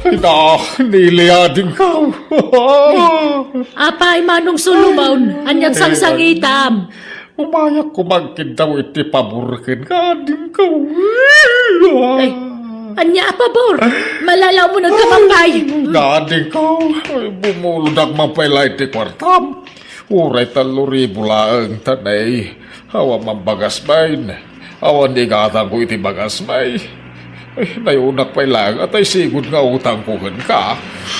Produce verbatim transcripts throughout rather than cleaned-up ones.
Ida, nili adingkaw. Apay, Manong Solomon, aniat sangsangitam? Umayak koma agkiddaw iti pabor ken adingkaw. Ay, ania a pabor? Malalaw mo nagkamapay. Adingkaw, ay, bumulodak man pay la iti kuartam. Uray tallo ribu laeng, ta nay, awan man bagas bain. Awan igatangko iti bagas bay. Ay, nayunak pay laeng, atay sigud nga utangko kenka.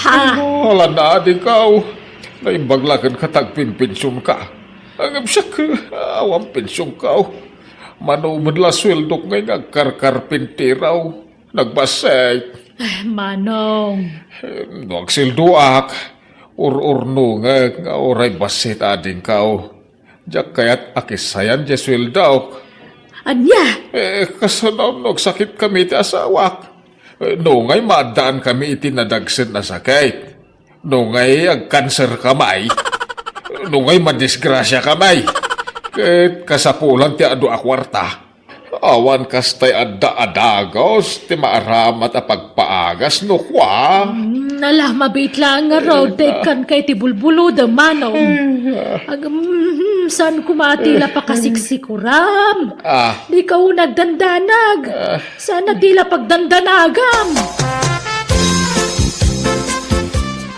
Ha? Ala na, adingkaw. Naimbag la kenka ta agpenpensionka. Ngem siak, awan pensionkaw. Mano met la sueldok ngay nga agkarkarpintiraw. Nagbassit. Ay, Manong. No agsueldoak, ur-urnongek nga uray bassit adingkaw. Diak kayat a kissayan diay sueldok. Ania? Eh, kasano no agsakit kami ti asawak? Eh, no ngay maaddaan kami iti nadagsen a sakit. No ngay agkanser kami. No ngay madisgrasia kami. Ket kasapulan ti adu a kuarta. Awan kastay adda a dagus ti maaramat a pagpaagas no kua. Mm, ala, mabiit laeng ngarud ta ikkanka iti bulbulodem, Manong. Ay, ah. Ag-, mm, saan koma ti la pakasiksikuram? Ah. Dika unay agdandanag. Ah. Saan ti la pagdandanagam?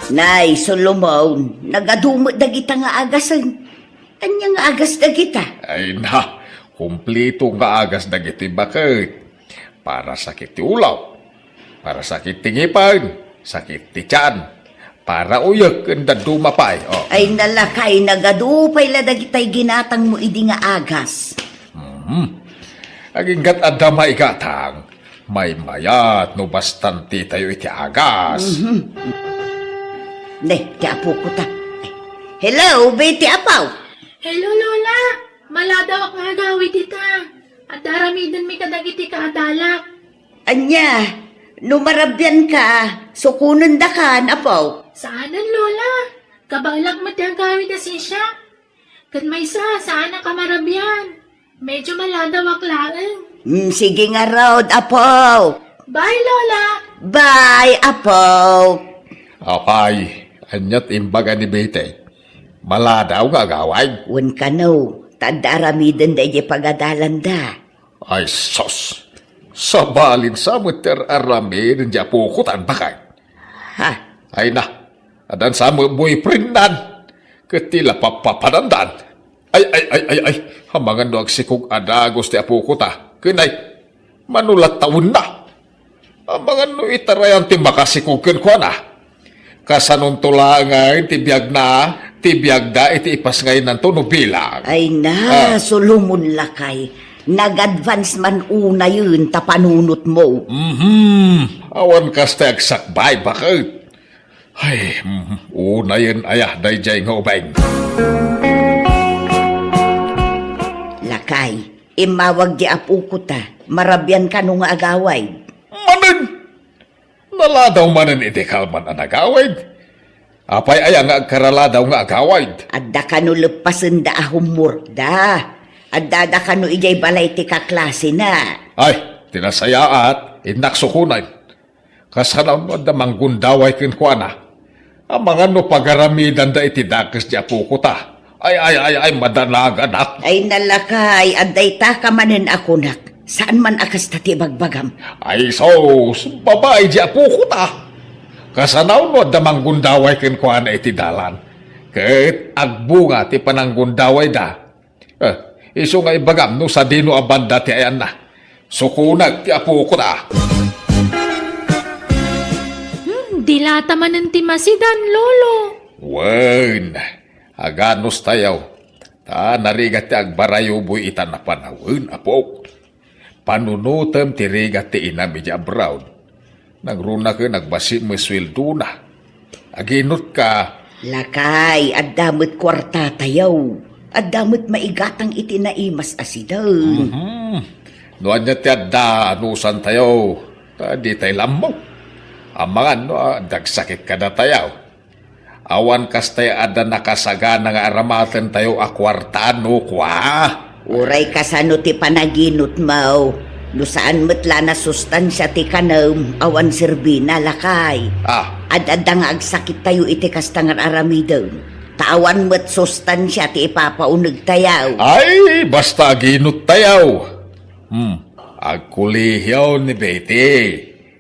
Nay, Solomon, nagadu met dagita nga agasen. Ania nga agas dagita? Ay na, kumplito nga agas dagiti baket. Para sakit ti ulaw, para sakit ti ngipen, sakit ti tian, para uyek ken dadduma pay. Oh. Ay nalakay, nagadu pay la dagitay ginatangmo idi nga agas. Mhm. Aginggat adda maigatang, maymayat no basta intitayo iti agas. Mhm. Ne, ti apokota. Hello, Betty apaw. Hello, Lola. Maladaw nga agawid ita. Adda aramidenmi kadagiti kaadalak. Ania, no marabianka, sukonendakan, apaw. Saanen, Lola. Kabaelak met ti agawid a siak. Ket maysa, saanak a marabian. Medyo maladawak laeng. Mm, sige ngarud, apo. Bye, Lola. Bye, apo. Apay, ania ti imbaga ni Betty? Maladaw nga agawid? Wen kano, ta adda aramidenda idiay pagadalanda. Ay, sus! Sabalin sa met ti ar-aramiden diay apokota, bakay. Ha? Ay na, addan sa met boyfriendnan. Ket ti la pappapanandan. Ay, ay, ay, ay, ay. Amangan no agsikog a dagus ti apokota. Ken ay, mano la tawenna. Amangan no itarayan ti makasikog kenkuana. Kasanonto laengen ti biagna, ti biagda iti ipasngaynanto no bilang. Ay na, ah. Solomon lakay. Nag-advance man unayen ta panunotmo. Mhm. Awan kasta agsakbay, baket. Ay, mhm. Unayen aya daydiay nga ubing. Lakay, immawag diay apokota. Marabian kano nga agawid. Manen! Naladaw manen iti kalman a nagawid. Apay aya nga agkaraladaw nga agawid? Adda kano leppasenda a homeworkda. Addada kano idiay balay ti kaklasena. Ay, ti nasayaat, innak sukonen. Kasano no adda manggundaway kenkuana? Amangan no pagaramidanda iti dakes ti apokota. Ay, ay, ay, ay, madanaganak. Ay, nalakay, adda ita ka manen a kunak. Saan man a kasta ti ibagbagam? Ay, sus, babai ti apokota. Kasano no adda manggundaway kenkuana iti dalan? Ket agbunga ti pananggundawayda. Eh, isu nga ibagam no sadino a banda ti ayanna. Sukonek ti apokota. Hmm, dilata manen ti masidan, Lolo. Wen, aganustayo. Ta narigat ti agbarayuboy ita a panawen, apok. Panunotem ti rigat ti inam idiay abroad. Nangruna ken agbassit met sueldona. Aginutka. Lakay, adda met kuartatayo. Adda met maigatang iti naimas a siden. Mhm. No ania ti adda, anusantayo. Ta ditay lammo. Amangan no adda agsakit kadatayo. Awan kastay adda nakasagana nga aramatentayo a kuarta no kua. Uray kasano ti panaginutmo, No saan met la nasustansia ti kanem, awan serbina, lakay. Ah. Ad-adda nga agsakittayo iti kasta nga aramidem. Ta awan met sustansia ti ipapaunegtayo. Ay, basta aginuttayo. Hmm, agkolehiaw ni Betty.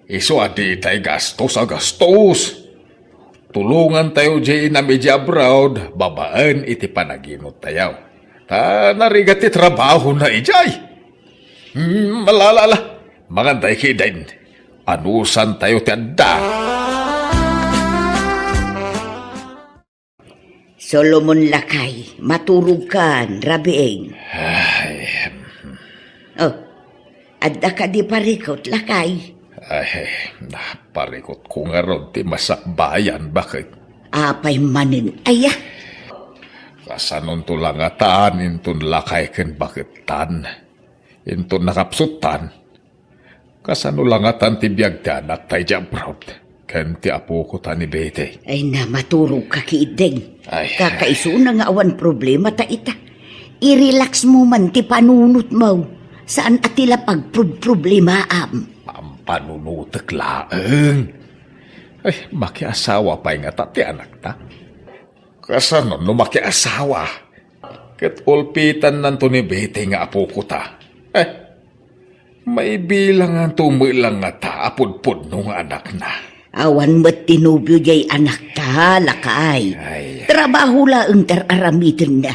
Isu a ditay gastos a gastos. Tulongantayo diay inam idiay abroad babaen iti panaginuttayo. Ta narigat ti trabahona idiay. Hmm, ala, ala, ala. Mangantayo ketdin. Anusantayo ti adda. Solomon, lakay, maturogkan, rabiin. Ay. Oh, adda kadi parikut, lakay? Ay, naparikutko ngarud ti masakbayan, baket. Apay manen aya? Kasanonto la ngatan inton lakay ken bakettan? Inton nakapsuttan, kasano la ngatan ti biag ti anakta idiay abroad ken ti apokota ni Betty? Ay, na, maturogka ketdin. Ay. Kakaisuna nga awan problemata ita. I-relax mo man ti panunotmo. Saan a ti la pagprob-, problemaam. Pampanunotek laeng. Ay, makiasawa pay ngata ti anakta? Kasano no makiasawa? Ket ulpitannanto ni Betty nga apokota. Eh, maibilanganto met la ngata a pudpudno nga anakna. Awan met ti nobio diay anakta, lakay. Ay. Trabaho laeng ti ar-aramidenna.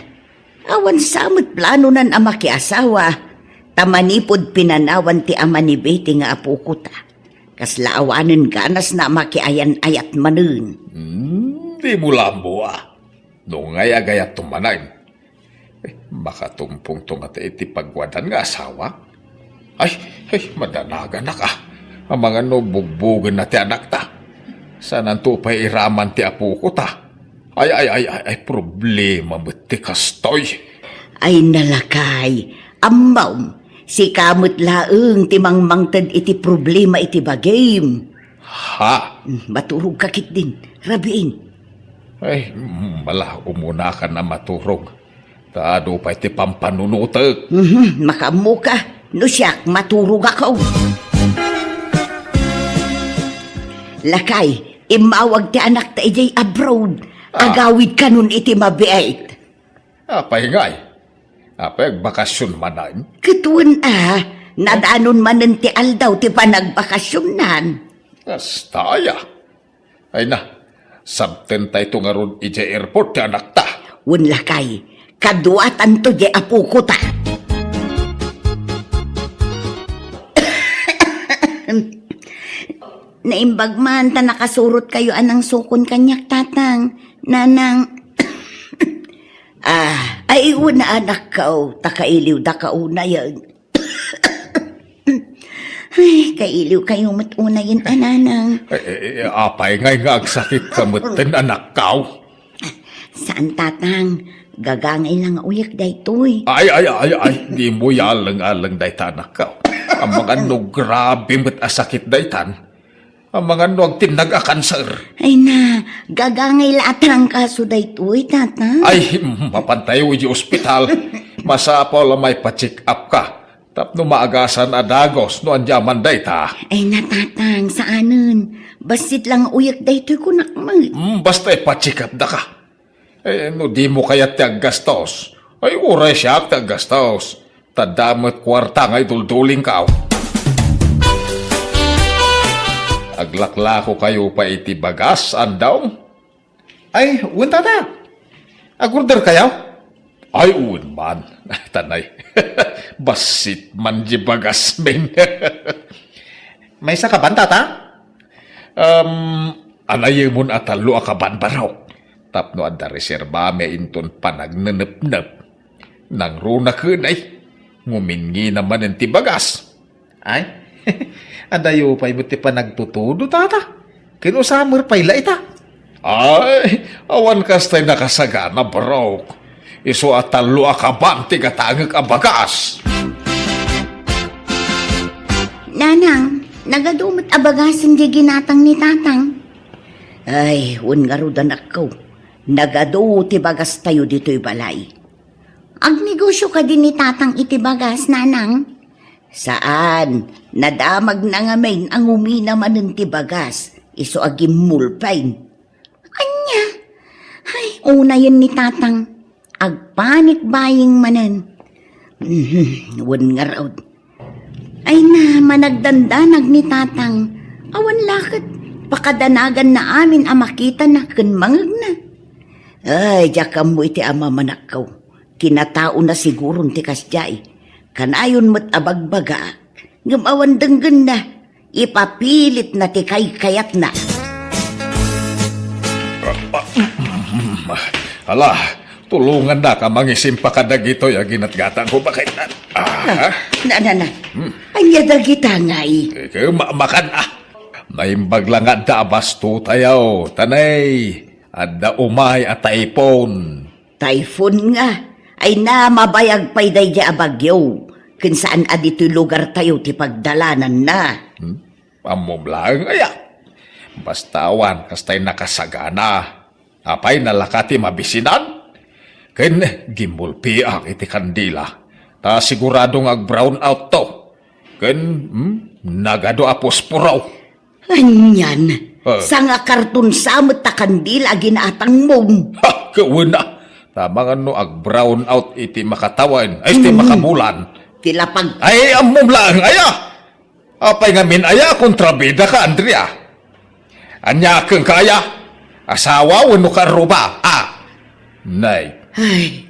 Awan sa met planonan a makiasawa, ta manipud pinanawan ti ama ni Betty nga apokota. Kasla awanen ganasna a makiayan-ayat manen. Hmm, dimo la ammo a. No ngay-agayatto manen, eh, makatumpongto ngata iti pagwadan nga asawa? Ay, ay, madanaganak a. Amangan no bugbogenna ti anakta. Saananto pay iraman ti apokota. Ay, ay, ay, ay, ay, problema met ti kastoy. Ay, na, lakay, ammom, sika met laeng ti mangmangted iti problema iti bagim. Ha? Hmm, maturogka ketdin, rabiin. Ay, mm, ala, umunakan a maturog. Ta adu pay ti pampanunotek. Mhm, makaammoka. No siak, maturogakon. Lakay, immawag ti anakta idiay abroad. Ah. Agawid kanon iti mabiit. Apay ngay? Apay agbakasyon manen? Ket wen a, nadanon manen ti aldaw ti panagbakasyonnan. Kasta aya. Ay na, sabtentayto ngarud idiay airport ti anakta. Wen lakay, kaduatanto diay apokota. Naimbag man ta nakasurotkayo a nangsukon kaniak, tatang, nanang. Ah, ay, wen a, anakko, ta kailiwdaka unayen. Ay, kailiwkayo met unayen a, nanang. Eh, eh, eh, apay ngay nga agsakitka metten, anakko? Saan, tatang. Gagangay la nga uyek daytoy. Ay, ay, ay, ay, dimo yaleng-aleng dayta, anakko. Amangan no grabe met a sakit daytan. Amangan no agtinnag a kanser. Ay na, gagangay la a trangkaso daytoy, tata. Ay, mapantayo idiay ospital. Masapul a maipa-check up ka. Tapno maagasan a dagus no ania man dayta. Ay na, tatang, saanen. Bassit lang uyek daytoy, kunak met. Mm, basta ipa-check up da ka. Eh, no dimo kayat ti aggastos, ay, uray siak ti aggastos. Ta adda met kuarta nga iduldulingko. Aglaklakokayo pay iti bagas, andawm? Ay, wen, tata. Agorderkayo? Ay, wen man. Tanay. Bassit man di bagasmin. Maysa ka ban, tata? Um, anayemon a tallo a kaban, barok. Tapno adda reserbami inton panagnenepnep. Nangruna ken ay, nguminngina manen ti bagas. Ay, adayo pay met ti panagtutudo, tata. Ken usamer pay la ita. Ay, awan kastay nakasagana, barok. Isu a tallo a kaban ti gatangek a bagas. Nanang, nagadu met a bagasen di ginatang ni tatang. Ay, wen ngarud, anakko. Nagadu ti bagastayo ditoy balay. Agnegosio kadi ni tatang iti bagas, nanang? Saan, nadamagna ngamin a ngumina manen ti bagas, isu a gimmulpain. Ania? Ay, unayen ni Tatang. Agpanik baying manen. Mhm, wen ngarud. Ay na, managdandanag ni Tatang. Awan la ket pakadanaganna amin a makitana ken mangegna. Ay, diak ammo iti a mamanakkaw. Kinataona siguron ti kasdiay. Kanayon met a bagbagaak, ngem awan denggenna. Ipapilitna ti kaykayatna. Ala, tulongannaka a mangisimpa kadagitoy a ginatgatangko, bakit? Ah, Ah, na, na, na. Hmm. Ania dagita ngay? Eh, kaya ma-, makan, ah. Naimbag la nga adda a basto tayo, tanay. Adda umay a typhoon. Typhoon nga? Ay na, mabayag pay daydi a bagyo. Ken saan a ditoy lugartayo ti pagdalananna. Hmm? Ammom laeng aya. Basta awan kastay nakasagana. Apay, nalaka ti mabisinan? Ken gimmulpiak iti kandila. Ta sigurado nga ag-brown out to. Ken, hmm, nagadu a posporo. Anian, Ah. Sanga karton sa met ta kandila a ginatangmom. Ha, kauna. Tama nga no ag-brown out iti makatawen, ay, iti Mm. makabulan. Ti lapag- Ay, ammom laeng aya. Apay ngamin aya, kontrabida ka, Andrea? Ania ken ka aya? Asawa wenno kaarruba? Ah. Nay. Ay.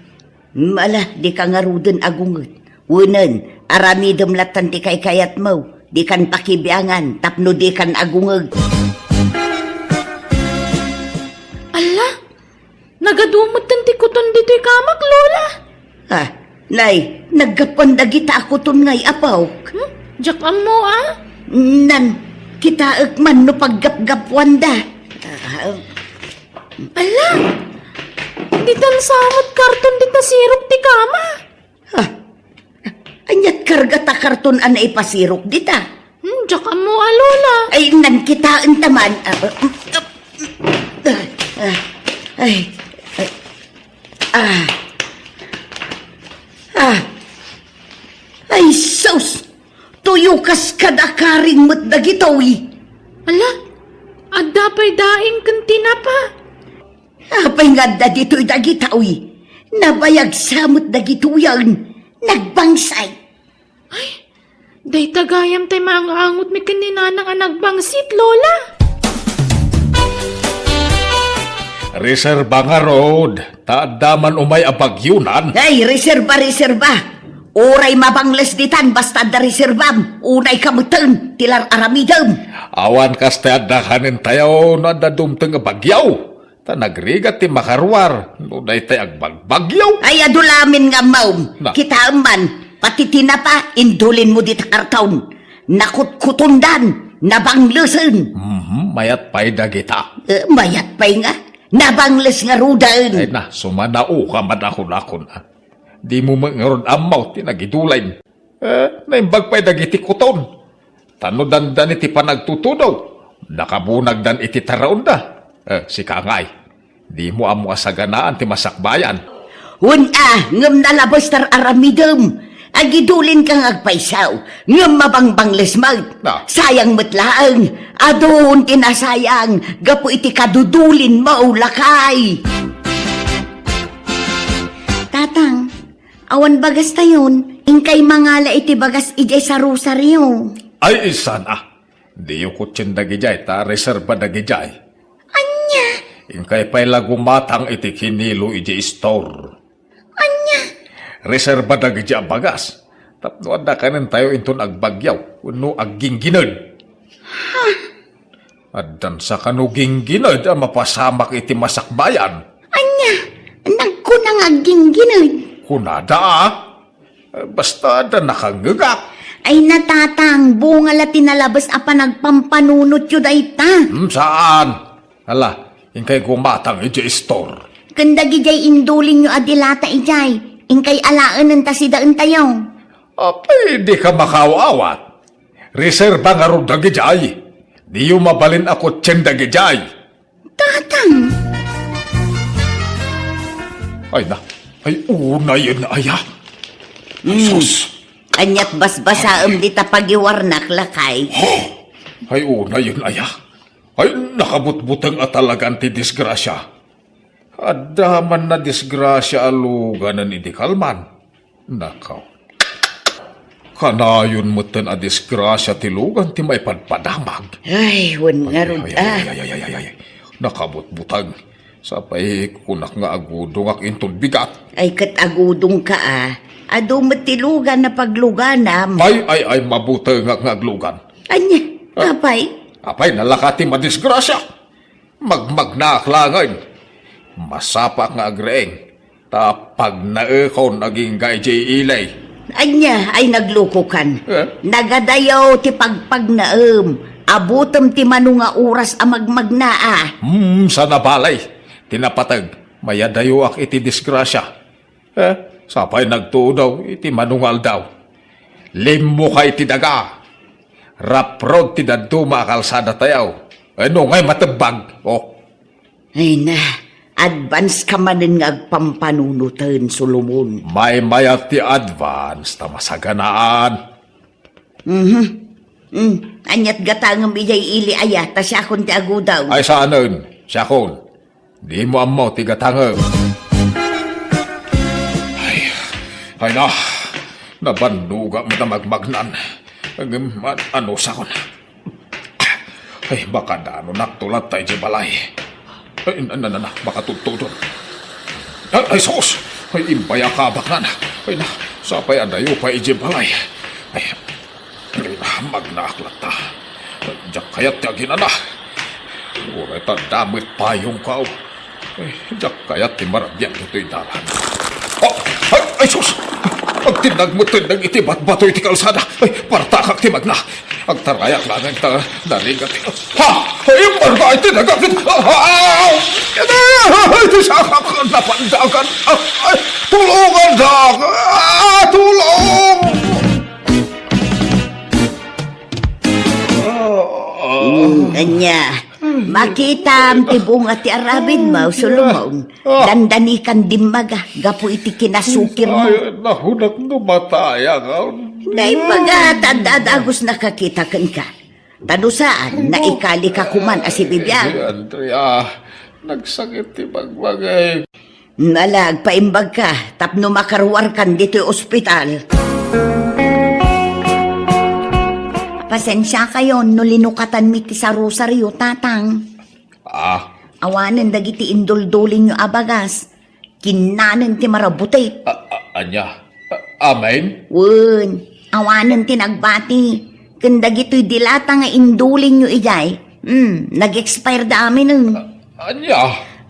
Ala, dika ngaruden agunget. Wenen, aramidem lattan ti kaykayatmo. Dikan pakibiangan tapno dikan agungeg. Ala, nagadu metten ti kuton ditoy kamak, Lola. Ah, nay, naggapuan dagita a kuton ngay, apok. Hmm? Diak ammo, ah. Nan, kitaek man no paggapgapuanda. Ah, Ala, ditan sa met karton dita sirok ti kama. Ah, aniat karga ta karton a naipasirok dita? Hmm, diak ammo a, Lola. Ay, nan kitaen ta man. Ah, ah, ah, ah, ay, ay, ah, ah, ay, sus! Tuyo kas kada karing met dagitoy. Ala, adda pay daing ken tinapa. Apay nga adda ditoy dagita, uy? Nabayag sa met dagitoyen. Nagbangsay. Ay, dayta gayam tay maangangot mi ken ni Nanang a nagbangsit, Lola. Reserba ngarud, ta adda man umay a bagyonan. Ay, reserba, reserba. Uray mabangles ditan, basta adda reserbam, unay ka metten ti lar-aramidem. Awan kasta adda kanen tayo no adda dumteng a bagyo. Ta nagrigat ti makaruar no daytay agbagbagyo. Ay, adu lamin nga ammom. Na. Kitaem man, pati tinapa, indulin mo dita karton. Nakutkutondan, nabanglesen. Mhm, mayat pay dagita. Eh, mayat pay nga. Nabangles ngaruden. Ay na, sumanao ka man akon-akon, ah. Di mo met ngarud ammo ti nagidulin. Eh, naimbag pay dagiti kuton. Tano dandani ti panagtutudo. Nakabunagdan iti taraonda. Eh, sika ngay. Di mo ammo a saganaan ti masakbayan. Wen a, ngem nalabes ti ar-aramidem. Agidulinka nga agpayso, ngem mabangbangles met. Na. Sayang met laeng. Adun ti nasayang gapu iti kadudulinmo, lakay. Tatang, awan bagastayon, inkay mangala iti bagas idiay sarosario. Ay, isana. Diyo kutien dagidiay, ta reserba dagidiay. Ania? Inkay pay la gumatang iti kinilo idiay store. Ania? Reserba dagidiay a bagas. Tapno adda kanen tayo inton agbagyaw, wenno agginggined. Ha? Addan sa kano ginggined a mapasamak iti masakbayan. Ania? Nagkuna nga agginggined? Kunada, ah. Eh, basta adda nakangngegak. Ay, natatang, bunga la ti nalabes a panagpampanunotyo dayta. Hmm, saan? Ala, inkay gumatang idiay store. Ken dagidiay indulinyo a dilata idiay, inkay alaenen ta sidaentayo. Apay, di ka makaawat. Reserba ngarud dagidiay. Diyo mabalin a kutien dagidiay. Tatang! Ay na, ay unayen aya. Mm. Sus! Ania't basbasaem dita pagiwarnak, lakay? Ay, unayen aya. Ay, nakabutbuteng a talagan ti disgrasia. Adda man nadisgrasia a luganen idi kalman. Nakaw. Kanayon metten a disgrasia ti lugan ti maipadpadamag. Ay, wen ngarud, ay, ay, ah. Ay, ay, ay, ay, ay, ay. Nakabutbuteng. Sapay kunak nga agudongak inton bigat. Ay, ket agudongka, ah. Adu met ti lugan a pagluganam. Ay, ay, ay, mabutengak nga aglugan. Ania, ah, apay? Apay, nalaka ti madisgrasia. Magmagnaak laengen. Masapaak nga agriing, ta pagnaekon agingga idiay ili. Ania, ay naglukokan? Eh? Nagadayaw ti pagpagnaem. Abutem ti mano nga oras a magmagnaa. Hmm, sana balay. Ti napateg, mayadayoak iti disgrasia. Eh, sapay nagtudo iti mano nga aldaw. Limmuka iti daga. Raprod ti dadduma a kalsada tayaw. Eh, no ngay matebbag. Oh. Ay na, advance ka manen nga agpampanunoten, Solomon. Maymayat ti advance ta masaganaan. Mhm. Mm. Ania't gatangem idiay ili aya, ta siakon ti agudaw. Ay, saanen. Siakon. Dimo ammo ti gatangem. Ay, ay na. Nabannogak met a magmagnan. Ngem, an-, anusakon. Ay, makadanonak tulad ta idiay balay. Ay, na, na, na, na, makatudtudon. Ay, ay, sus! Ay, imbayak a baknana. Ay, na, sapay adayo pay idiay balay. Ay, ay, na, magnaak latta. Diak kayat ti aginana. Uray ta adda met payongko. Ay, diak kayat ti marabian ditoy dalan. Oh, ay, ay, sus! Agtinnag met dagiti batbato iti kalsada. Ay, partakak ti magna. Agtarayak laeng ta narigat. Ha! Ay, marga iti nagakit. Ah! Ay, iti sakak napandagan. Ah, ay, tulungan dak. Ah, tulong! Hmm, ania. Makitam ti bunga ti aramidmo, Solomon. Ah. Dandanikan dimmaga, gapu iti kinasukirmo. Ay, nahunak no matayak. Naimbag ta adda dagus nakakita kenka. Ta no saan, naikali ka kuman a sibibiag. Ay, Andrea, nagsakit ti bagbagay. Ala, agpaimbag ka, tapno makaruarkan ditoy ospital. Pasensiakayon no linukatanmi ti sarusario, Tatang. Ah. Awanen dagiti induldulinyo a bagas, kinnanen ti marabutit. A-, a-, ania? A-, amen? Wen, awanen ti nagbati. Ken dagitoy dilata nga indulinyo idiay, hmm, nag-expire da amin, eh. A-, ania?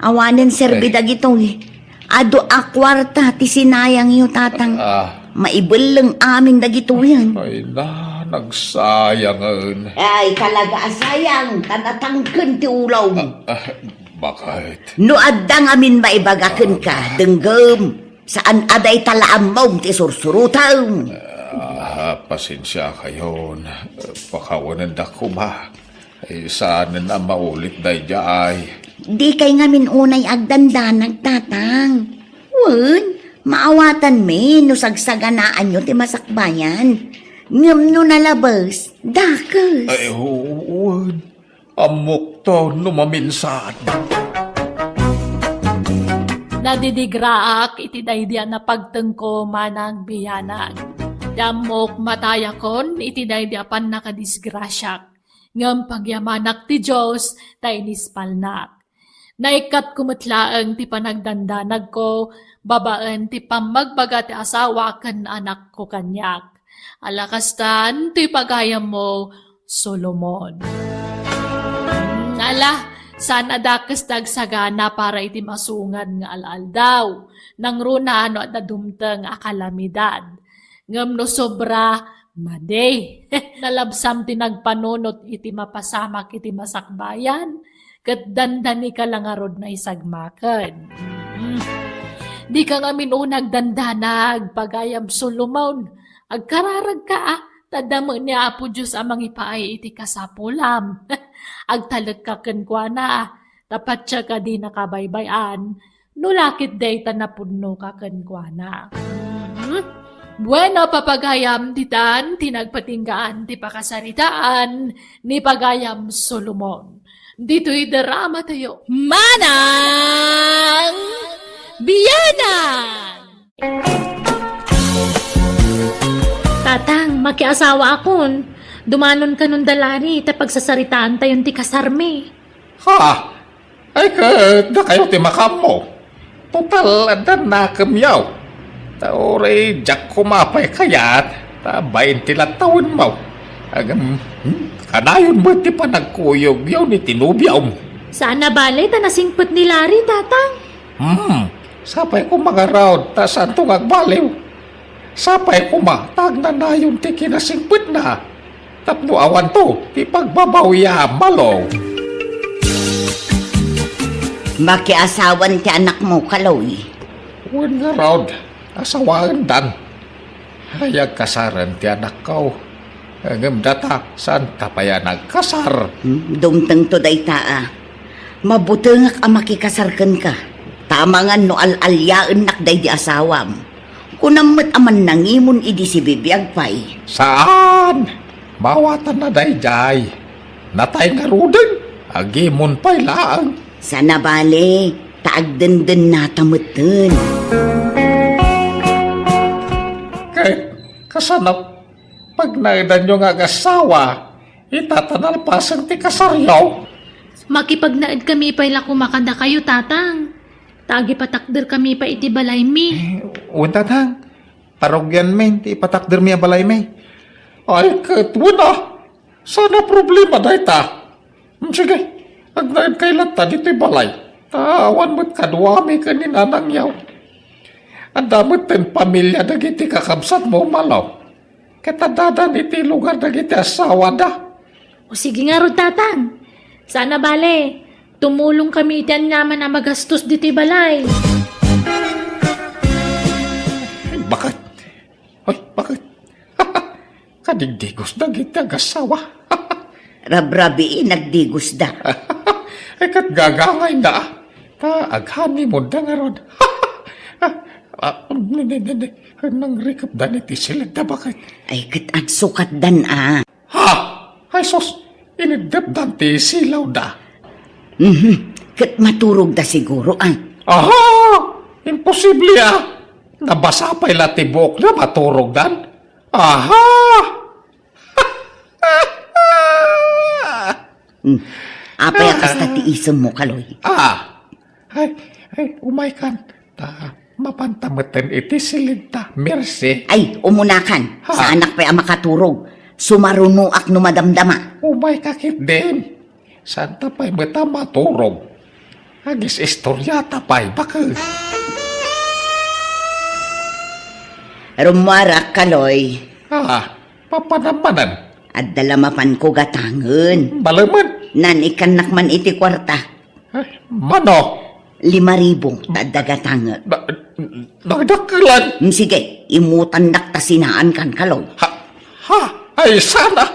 Awanen serbi dagitoy. Adu a kuarta ti sinayangyo, Tatang. Ah. Maibelleng amin dagitoyen. Ay na, nagsayangen. Ay, talaga a sayang, ta natangken ti ulawm. Ah, ah, bakit? No adda ngamin maibaga kenka, denggem. Saan a dayta la ammom ti sursurotem. Ah, pasensiakayon. Pakawanendak koma. Ay, saanen a maulit daydiay. Dikay ngamin unay agdandanag, Tatang. Wen, maawatanmi no sagsaganaanyo ti masakbayan. Ngem no nalabes, dakes. Ay, wen. Ammokto no maminsan. Nadidigraak iti daydi a napagtengko manang bianag. Ti ammok matayakon iti daydi a pannakadisgrasiak. Ngem pagyamanak ti Dios ta inispalnak. Naikkatko met laeng ti panagdandanagko babaen ti pammagbaga ti asawa ken anakko kaniak. Ala kastan toy pagayammo, Solomon. Ala, saan a dakes ti agsagana para iti masungan nga al-aldaw. Nangruna no adda dumteng a kalamidad. Ngem no sobra, madi. Nalabsam ti nagpanunot iti mapasamak iti masakbayan, ket dandanika la ngarud naisagmaken. Mm. Dika ngamin una agdandanag, pagayam Solomon. Agkararagka, a, ta adda met ni Apo Dios a mangipaay iti kasapulam. Agtalekka kenkuana, a, ta patse ka dina kabaybay-an, no lakit dayta napudnoka kenkuana. Mhm. Bueno, papagayam, ditan ti nagpatinggaan ti pakasaritaan ni Pagayam Solomon. Ditoy drama tayo. Manang Biyanan! Tatang, makiasawa akon. Dumanon kanon da Larry, ta pagsasaritaan tayon ti kasarmi. Ha? Ay, ket dakayo ti makaammo. Total, adda nakemyo. Ta uray diak koma pay kayat, ta bain ti lattawenmo. Agam, hmm, kanayon met ti panagkuyogyo ni ti nobiom. Saan a bale ta nasingpet ni Larry, Tatang. Hmm, sapay koma ngarud, ta saanto nga agbaliw. Sapay koma, ta agnanayon ti kinasingpetna. Tapno awanto ti pagbabawiam, Malo. Makiasawan ti anakmo, Kaloy. Wen ngarud, asawaendan. Ay, agkasaren ti anakko. Ngem data, saanta pay a nagkasar? Hmm, dumtengto dayta a. Mabutengak a makikasar kenka. Ta amangan no al-aliaennak daydi asawam. Kunam met a mannangimon idi sibibiag pay. Saan? Mawatanna daydiay. Natay ngaruden, agimon pay laeng. Saan a bale, ta agdendennata metten. Ket, kasano? Pagnaedanyo nga agasawa, ita ta nalpasen ti kasaryo? Makipagnaedkami pay la koma kadakayo, Tatang. Ta agipatakderkami pay iti balaymi. Eh, wen, Tatang. Parugianmi ti ipatakdermi a balaymi. Ay, ket wen a. Saan a problema dayta. Hmm, sige, agnaedkay latta ditoy balay. Ta awan met kaduami ken ni nanangyo. Adda metten pamilia dagiti kakabsatmo, Malo. Ket addadan iti lugar dagiti asawada. O sige ngarud, Tatang. Saan a bale, tumulongkami iti aniaman a magastos ditoy balay. Ay, baket? Ay, baket? Kadigdigos dagiti agasawa. Rabrabii, nagdigosda. Ay, ket gagangayna, a. Ta aghanimonda ngarud. Ah, ah, ne, ne, ne, ne. Nangrikepdan iti silidda, baket? Ay, ket agsukatdan, a. Ha? Ay, sus, iniddepdan ti silawda. Mhm. Ket maturogda siguro, a. Aha! Imposible, a. Nabasa pay la ti buokda, maturogdan. Aha! Hmm. Apay a kasta ti isemmo, Kaloy? Ah. Ay, ay, umaykan. Ta, mapanta metten iti silidta, Mercy. Ay, umunakan. Ha? Saanak pay a makaturog. Sumarunoak no madamdama. Umayka ketdin. Saanta pay met a maturog. Agis-istoriata pay, baket. Rummuarak, Kaloy. Ah, papanam manen? Adda la mapanko gatangen. Balemen? Naan-ikkannak man iti kuarta. Eh, mano? Lima ribu, ta adda gatangek. Na, nagdakkelan? Mm, sige, imutandak ta sinaankan, Kaloy. Ha? Ha? Ay, saan a.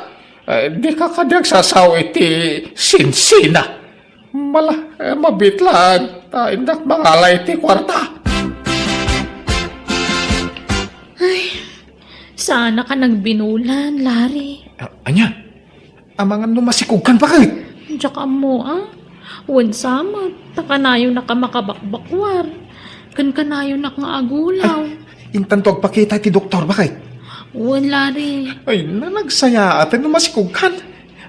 Eh, dika kadi agsasao iti sinsina. Mala, eh, mabiit laeng, ta innak mangala iti kuarta. Ay, saanak a nagbinulan, Larry. A-, ania? Amangan no masikogkan, baket? Diak ammo, a. Wen sa met, ta kanayonak a makabakbakuar. Ken kanayonak nga agulaw. Ay, intanto agpakita iti doktor, baket? Wen, Larry. Ay, na, nagsayaaten no masikogkan.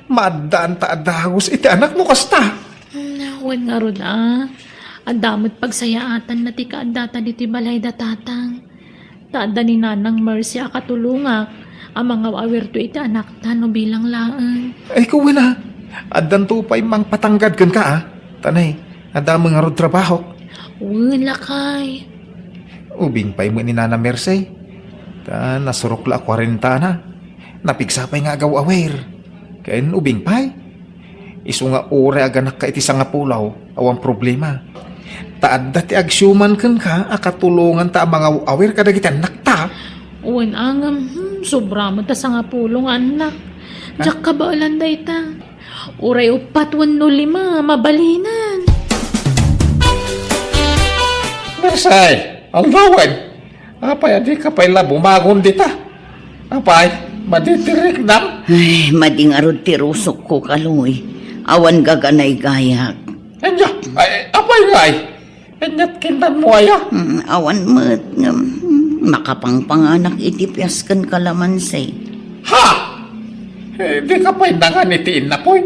Maaddaan ta a dagus iti anak no kasta. Hmm, wen ngarud, a. Adda met pagsayaatanna ti kaaddata ditoy balay da Tatang. Ta adda ni Nanang Mercy a katulongak a mangaw-awirto iti anakta no bilang laeng. Ay, ket wen a. Addanto pay mangpatanggad kenka, a. Ta nay, adda met ngarud trabahok. Wen, lakay. Ubing pay met ni Nana Mercy. Ta nasurok la a kuarentana. Napigsa pay nga agaw-awir. Ken ubing pay. Isu nga uray aganakka iti sangapulo, awan problema. Ta adda ti agsiuman kenka a katulonganta a mangaw-awir kadagiti annakta. Wen a ngem, hmm, sobra met ta sangapulo nga annak. Ha? Diak kabaelan dayta. Uray uppat wenno lima, mabalinan. Mersay, aldawen. Apay, adi ka pay la bumagon dita? Apay, madi ti riknam? Ay, madi ngarud ti rusokko, Kaloy. Awan gaganaygayak. Anya, ay, apay ngay? Anyat kintan mo aya? Mm, awan met ngem, mm, makapangpanganak iti pias ken kalamansi. Ha? Eh, di ka pay nangan iti innapoy?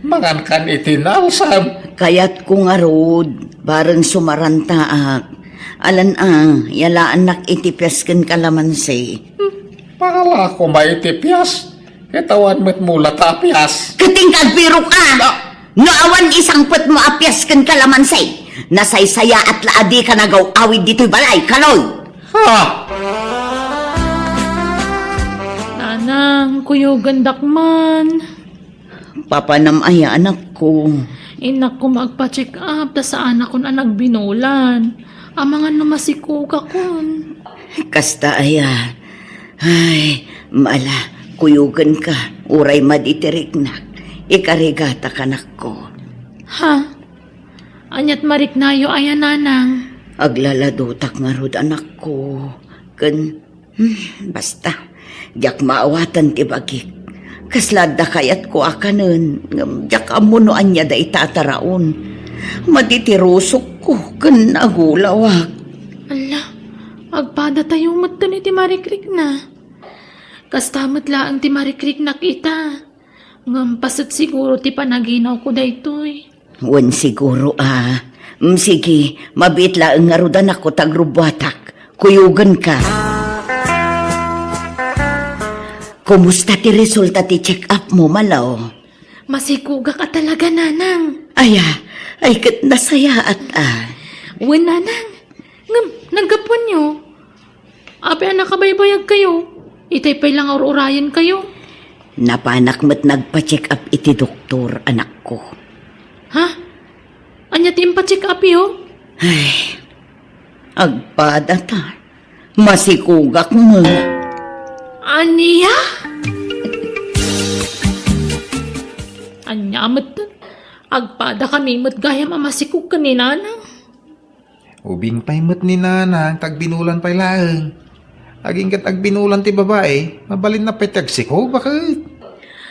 Mangan kan iti naalsam. Kayatko ngarud, bareng sumarantaak. Alan a, yalaannak iti pias ken kalamansi. Hmm, pangalako may iti pias. Ket awan met mula ta pias. Ket inka agbirok a! Ah! No awan isangpetmo a pias ken kalamansi, nasaysayaat la a dika nagaw-awid ditoy balay, Kaloy! Ha? Nanang, kuyogendak man. Papanam aya, anakko? Innak koma agpa-check up ta saanakon a nagbinulan. Amangan no masikogakon. Kasta aya. Ay, mala, kuyogenka, uray madi ti riknak. Ikarigata, anakko. Ha? Aniat mariknayo aya, nanang? Aglaladotak ngarud, anakko. Ken, hmm, basta, diak maawatan ti bagik. Kasla adda kayatko a kanen, ngem diak ammo no ania dayta a taraon. Madi ti rusokko ken agulawak. Alla, agpadatayo metten iti marikrikna. Kasta met laeng ti marikriknak ita. Ngem paset siguro ti panaginawko daytoy. Wen siguro a. Mm, sige, mabiit laeng ngarud, anakko, ta agrubbuatak. Kuyogenka. Kumusta ti resulta ti check-up mo, Malo? Masikogak a talaga, nanang. Aya, ay ket nasayaat a. Wen, nanang. Ngem, naggapuanyo? Apay a nakabaybayagkayo? Itay pay la nga ur-urayenkayo. Napanak met nagpa-check up iti doktor, anakko. Ha? Ania ti impa-check upyo? Ay, agpada ta. Masikogak met. Ania? Ania met? Agpada kami met gayam a masikog ken ni nanang. Ubing pay met ni nanang, ta agbinulan pay laeng. Agingga ta agbinulan ti babai, mabalinna pay ti agsikog, baket.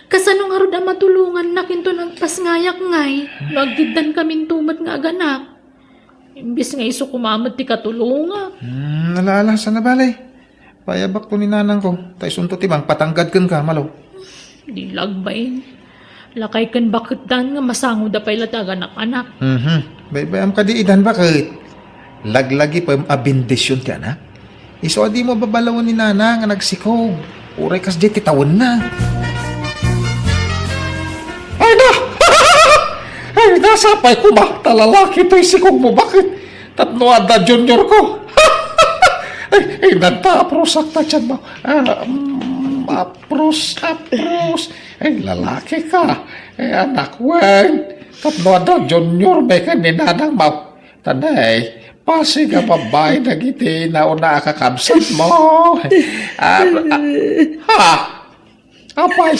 Kasano ngarud a matulongannak inton agpasngayak ngay, no aggiddankaminto met nga aganak? Imbes nga isu koma met ti katulongak. Hmm, ala, ala, saan a bale. Payabakto ni nanangko, ta isunto ti mangpatanggad kenka, Malo. Di la agbain. Lakay ken baketdan nga masangoda pay la ti aganapanak. Mhm. Baybayam kadi idan, baket. Laglagipem a bendision ti anak. Isu a dimo babalawen ni nanang nga nagsikog. Uray kasdiay ti tawenna. Ay na! Ay na, sapay koma, ta lalaki toy sikog mo, baket. Tapno adda junior ko. Ay, ay, nagpaaprusak ta tiyan mo. Ah, mm, apros, apros. Ay, lalaki ka. Ay, anak, wen. Tapno adda junior, may ka ni nanang mo. Tanay, pasig a babai dagiti nauna a kakabsat mo. Ah, ah, ha? Apay,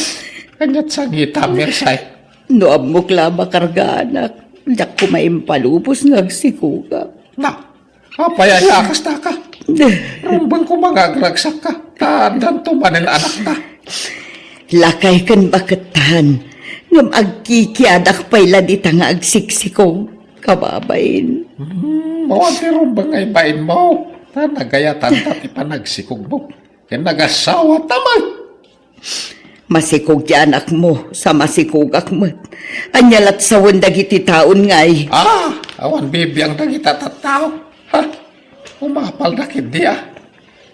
kaniat sangitam, Mirsay. No ammok la a makargaanak, diak koma impalubos nga agsikogak. Na, apay aya a kasta ka? Rumbeng koma nga agragsakka, ta addanto manen anakta. Lakay ken bakettan, ngem agkikiadak pay la dita nga agsiksikog, kababain. Hmm, awan ti rumbeng nga ibainmo, ta nagayatanta ti panagsikogmo. Ken nagasawata met. Masikog ti anakmo, sa masikogak met. Ania lat sawen dagiti taon ngay? Ah, awan bibiang dagita tattao. Ha? Umapalda ketdi, ah.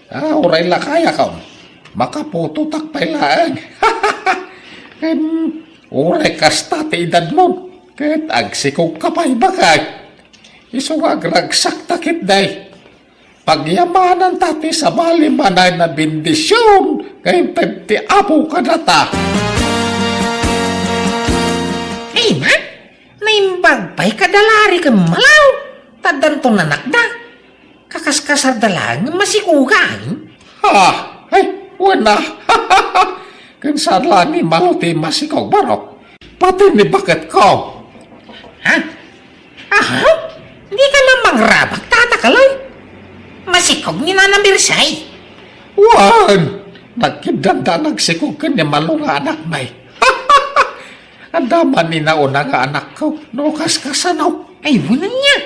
Ah, uray lakayakon. Makaputotak pay laeng. Ken uray kasta ti edadmo, ket agsikogka pay, baket. Isu nga agragsakta ketdi. Pagyamananta ti sabali manen a bendision nga inted ti Apo kadata. Ay, man, naimbag pay kadalari ken Malaw, ta addanto nanakda. Kakaskasarda laeng nga masikugan. Ha? Ay, wen a. Ken saan la ni Malo ti masikog, barok? Pati ni baketko. Ha? Aha? Dika man mangrabak, Tata Kaloy? Mas Sikog ni Nana Mirsay. Wen, nagkiddanda a nagsikog ken ni Malo nga anakmi. Adda man ni nauna nga anakko, no kaskasano. Ay, wen ania.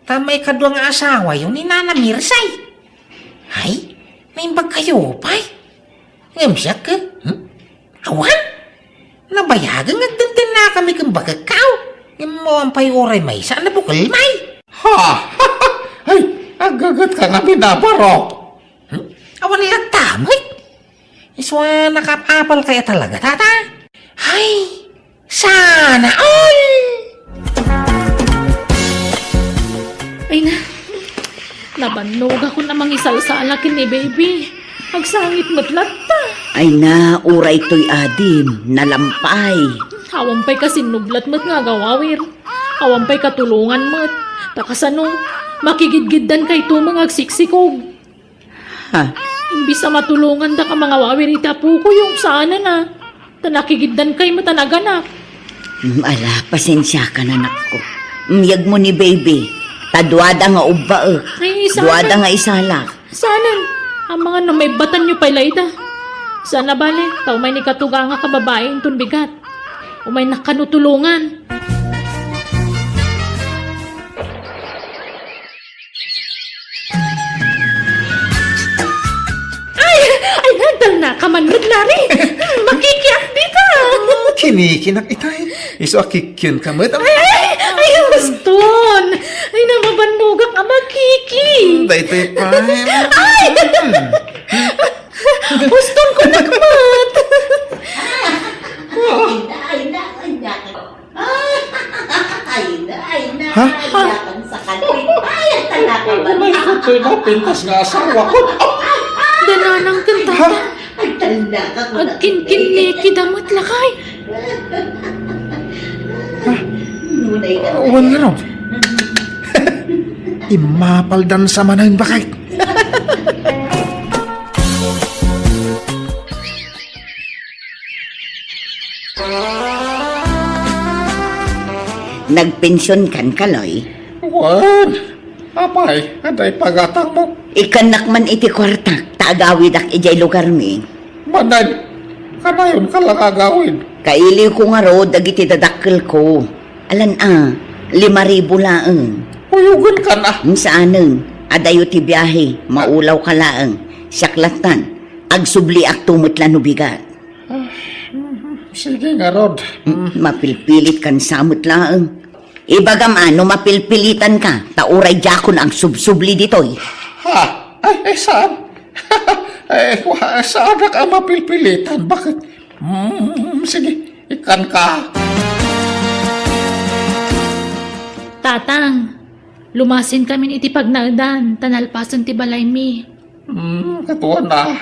Ta maikadua nga asawayo ni Nana Mirsay. Ay, naimbag kayo pay. Ngem siak, eh? Hmm? Awan? Nabayagen nga agdengdennakami ken bakekko. Ngem awan pay uray maysa a nabukelmi. Ha? Ay, aggagetka ngamin a barok. Hmm? Awan latta met. Isu a nakaapapalkayo talaga, tata? Ay, sana all! Ay na, nabannogakon a mangisalsala ken ni baby. Agsangit met latta. Ay na, uray toy adim, nalampay. Awan pay kasinnublat met nga agawawir. Awan pay katulongan met. Ta kasano, makigidgiddan kayto nga agsiksikog. Ha? Imbis a matulongandaka mangawawir iti apoko, yung saanen a. Ta nakigiddan kay met a naganak. Mm, ala, pasensiakan, anakko. Mayegmo ni baby. Ta duada nga ubbaek. Ay, saanen? Duada nga isalak. Saanen? Amangan no maibbatanyo pay la ida. Saan a bale, ta umay ni katugangak a babai inton bigat. Umaynak kano tulongan. Ay! Ay, nadal na ka man, Rod Larry! Hmm, makikiak dita! Kinikinak itay. Isu a kikienka met. Ay, ay, ay, ay, baston! Ay, namabannogak a makiki! Daytoy pa. Ay! Hmm. Uston ko nakmat! Ay, na, ay, na, ay, na. Ay, na, ay, na, Ha? Ay, na, ang sakal ko. Ay, ang talaka ba? Ay, ito'y napintas nga asawa ko. Dananang kanta. Ha? Ay, talaka ko na. Agkinkinni, kidamot lakay. Ngunay ka. Wan nga ron. Immapaldan sa manang bakit. Nagpensionkan, Kaloy? Wen, apay, adda ipagatangmo? Ikkannak man iti kuartak, ta agawidak idiay lugarmi. Manen, kanayon ka lang agawid. Kailiwko ngarud dagiti dadakkelko. Alan a, lima ribu laeng. Kuyogen kan a. Saanen, adayo ti biahe, maulaw ka laeng. Siak lattan, agsubliak to met la no bigat. Ah, mhm. Sige ngarud. Mm, mapilpilit kan sa met laeng. Ibagam a no mapilpilitan ka, ta uray diakon agsubsubli ditoy. Ha? Ay, ay, saan? Eh, wa-, saanak a mapilpilitan. Bakit? Mm, sige, ikkan ka. Tatang, lumasin kamin iti pagnaedan, ta nalpasen ti balaymi. Hmm, katuan a.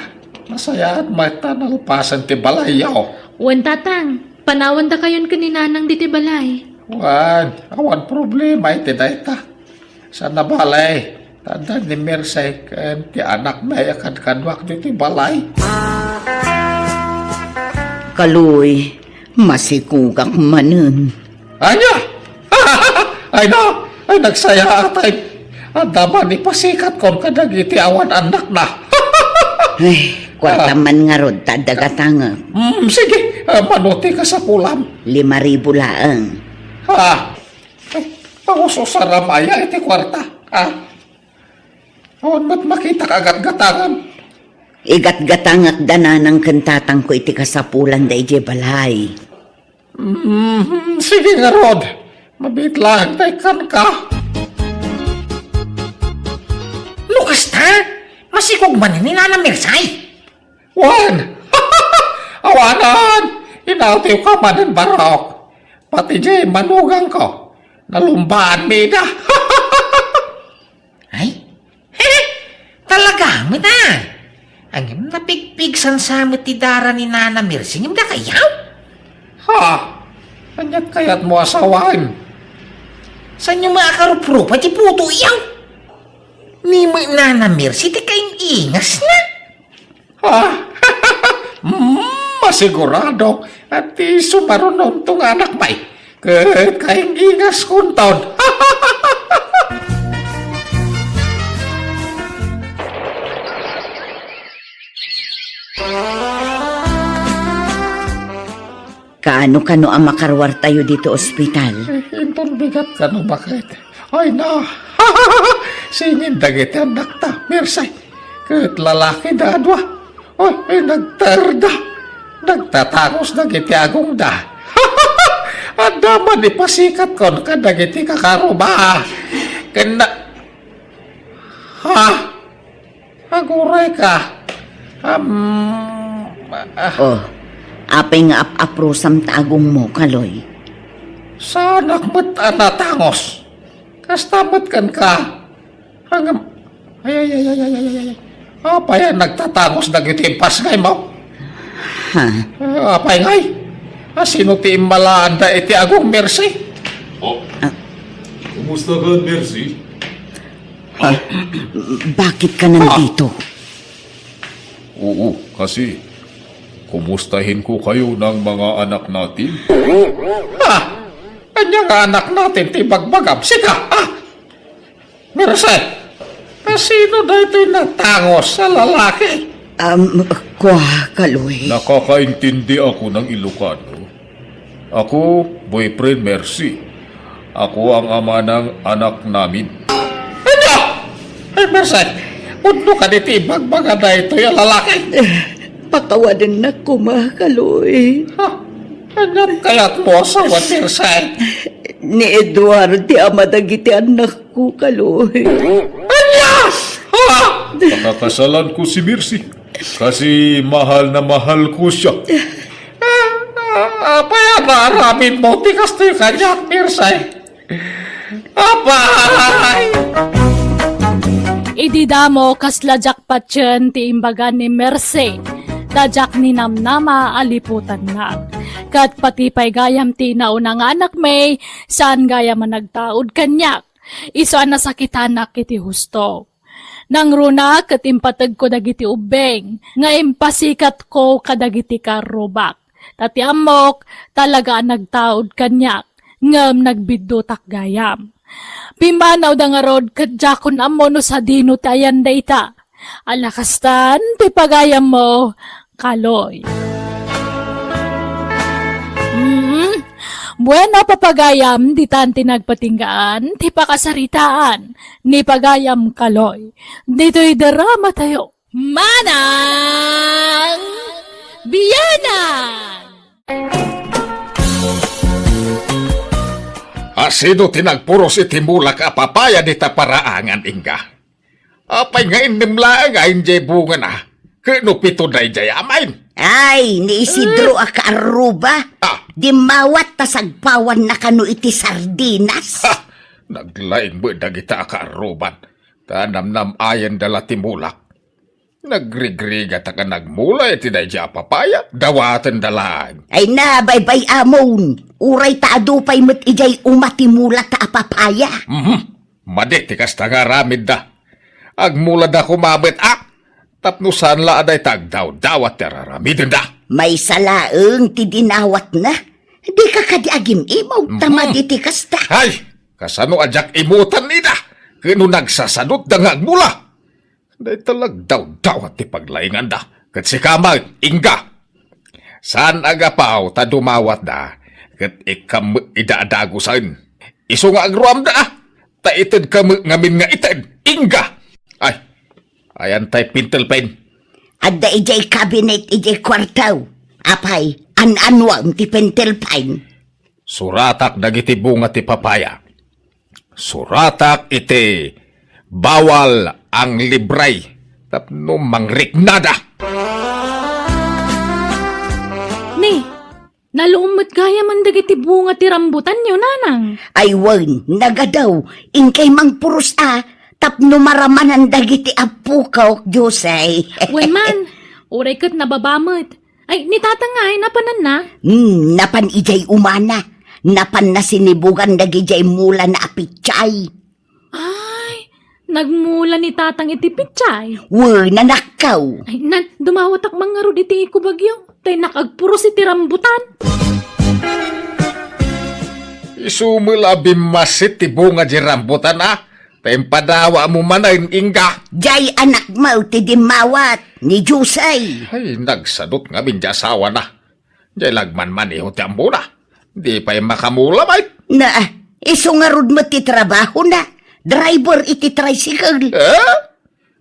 Nasayaat met ta nalpasen ti balayyo. Wen, Tatang, panawandakayon ken ni Nanang ditoy balay. Wen, awan problema iti dayta. Saan a bale, ta adda ni Mercy ken ti anakmi a kadkaduak ditoy balay. Kaloy, masikogak manen. Ania? Ay na, ay nagsayaat ay. Adda man ipasikat kon kadagiti awan annakna. Ay, kuarta man ngarud ta adda gatangek. Mm, sige, ah, mano ti kasapulam? Lima ribu laeng. Ha? Ay, pangususaram aya iti kuarta? Ah? Awan met makitak a gatgatangan. Igatgatangek da nanang ken tatangko iti kasapulanda idiay balay. Mm, sige ngarud. Mabiit laeng ta ikkanka. No kasta, masikog man ni Nana Mirsay. Wen! Awanan! Inawtiwka manen barok. Pati diay manugangko, nalumbaanmi ida. Ay? Talaga met a? Ngem napigpigsan sa met ti dara ni Nana Mercy ngem dakayaw? Ha? Aniat kayatmo a sawen? Saanyo met a karuprupa ti putoyo? Ni met Nana Mercy ti kaing-ingasna. Ah, mm, masigurado, ti sumarunonto nga anakmi. Ket kaing-ingaskonton. Kaano kano a makaruartayo ditoy ospital? Eh, inton bigat kano baket. Ay na, singin dagiti annakta, Mercy. Ket lalaki da a dua. Ay, ay, nagterda. Nagtatangos dagiti agongda. Adda man ipasikatkon kadagiti kakaruba. Ken na, ha? Aguray ka. Am, ah. Oh, apay nga ap-aprosam ta agongmo, Kaloy? Saanak met a natangos. Kasta met kenka. Angam, ay, ay, ay. Apay a nagtatangos dagiti impasngaymo? Ha? Ah, apay ngay? A, sino ti immalaanda iti agong, Mercy? Oh. Ah. Kumusta ka, Mercy? Ha? Bakit ka nandito? Oo, kasi kumustahin ko kayo ng mga anak natin. Ha? Ania nga anak natin ti bagbagam? Sika, ha? Mercy, a, sino daytoy natangos a lalaki? Um, kua, Kaloy. Nakakaintindi ako ng Ilocano. Ako, boyfriend Mercy. Ako ang ama ng anak namin. Ania? Ay, Mercy, pudno kadi ti ibagbaga daytoy a lalaki? Eh, pakawanennak koma, Kaloy. Ha? Ania kayatmo a sawen, Mercy? Ni Edward ti ama dagiti annakko, Kaloy. Ania? Ha? Pakakasalan ko si Mercy. Kasi mahal na mahal ko siya. Ah, ah, apay a naaramidmo ti kastoy kaniak, Mercy? Apay! Idi damo, kasla diak patien ti imbaga ni Mercy, ta diak ninamnama a liputannak. Ket pati pay gayam ti nauna nga anakmi, saan gayam a nagtaud kaniak. Isu a nasakitanak iti husto. Nangruna ket impategko dagiti ubbing nga impasikatko kadagiti karrubak. Ta ti ammok, talaga a nagtaud kaniak, ngem nagbiddutak gayam. Pimmanawda ngarud ket diakon ammo no sadino ti ayan dayta. Ala kastan ti pagayammo, Kaloy. Mm. Bueno, papagayam, ditan ti nagpatinggaan ti pakasaritaan ni pagayam Kaloy. Ditoy drama tayo. Manang Biyanan! Asino ti nagpuros iti mulak a papaya dita paraangan, Inga? Apay nga innem laeng a idiay bungana? Ket no pito daydiay amin? Ay, ni Isidro a kaarruba. Ah. Dimmawat ta sagpawanna kano iti sardinas. Ha! Naglaing met dagita a kaarruban. Ta namnam-ayenda la ti mulak. Nagrigrigatak a nagmula iti daydiay a papaya. Dawatenda laeng. Ay na, baybay-amon. Uray ta adu pay met idiay uma ti mulata a papaya. Mhm. Madi ti kasta nga aramidda. Agmulada koma met a, tapno saan la a dayta agdawdawat ti ar-aramidenda. Maysa laeng ti dinawatna. Dika kadi agim-imaw ta Mhm. madi ti kasta. Ay, kasano a diak imutan ida? Ket no nagsasadutda nga agmula? Dayta la agdawdawat ti paglainganda. Ket sika met, Inga. Saan a gapu ta dumawatda, ket ikkam met ida a dagusen. Isu nga agruamda, a, ta itedka met ngamin nga ited, Inga. Ay, ayan tay pentel pen. Adda idiay cabinet idiay kuarto. Apay, an-anuam ti pentel pen? Suratak dagiti bunga ti papaya. Suratak iti bawal ang libray tapno mangriknada. Ni, naluom met gayamen dagiti bunga ti rambutanyo, nanang. Ay wen, nagadu, inkay mangpuros a, tapno maramanan dagiti appokok, Jose. Wen man, uray ket nababa met. Ay, ni tatang ngay, napananna? Hmm, napan idiay umana. Napanna sinibugan dagidiay mulana a pitsay. Ay, nagmula ni tatang iti pitsay? Wen, nanakkaw. Ay, nan, dumawatak man ngarud iti ikubagyo. Tay nakagpuros iti rambutan. Isu met la a bimmasit ti bunga di rambutan, a. Ta impadawatmo manen, Inga. Diay anakmo ti dimmawat, ni Jose. Ay, nagsadut ngamin di asawana. Diay lagmanmaneho ti ammona. Di pay makamula met. Na, isu ngarud met ti trabahona. Driver iti tricycle. Eh?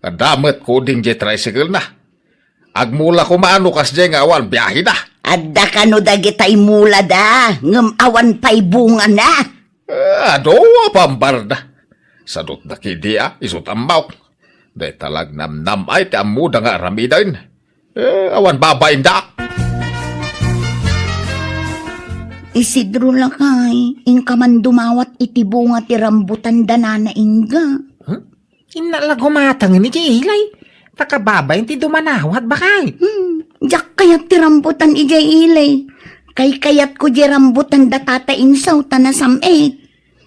Adda met kuding diay tricycle na. Agmula koma no kasdiay nga awan biahena. Adda kano dagitay mulada, ngem awan pay bungana. Eh, adu a pambarda. Sadutda ketdi a, isu ti ammok. Dayta la agnamnam-ay ti ammoda nga aramiden. Eh, awan babainda. Isidro lakay, inka man dumawat iti bunga ti rambutan da Nana Inga. Hmm? Inna la gumatangen idiay ilay. Ta kababain ti dumanawat, bakay. Hmm, diak kayat ti rambutan idiay ilay. Kaykayatko diay rambutan da Tata Insaw ta nasam-it.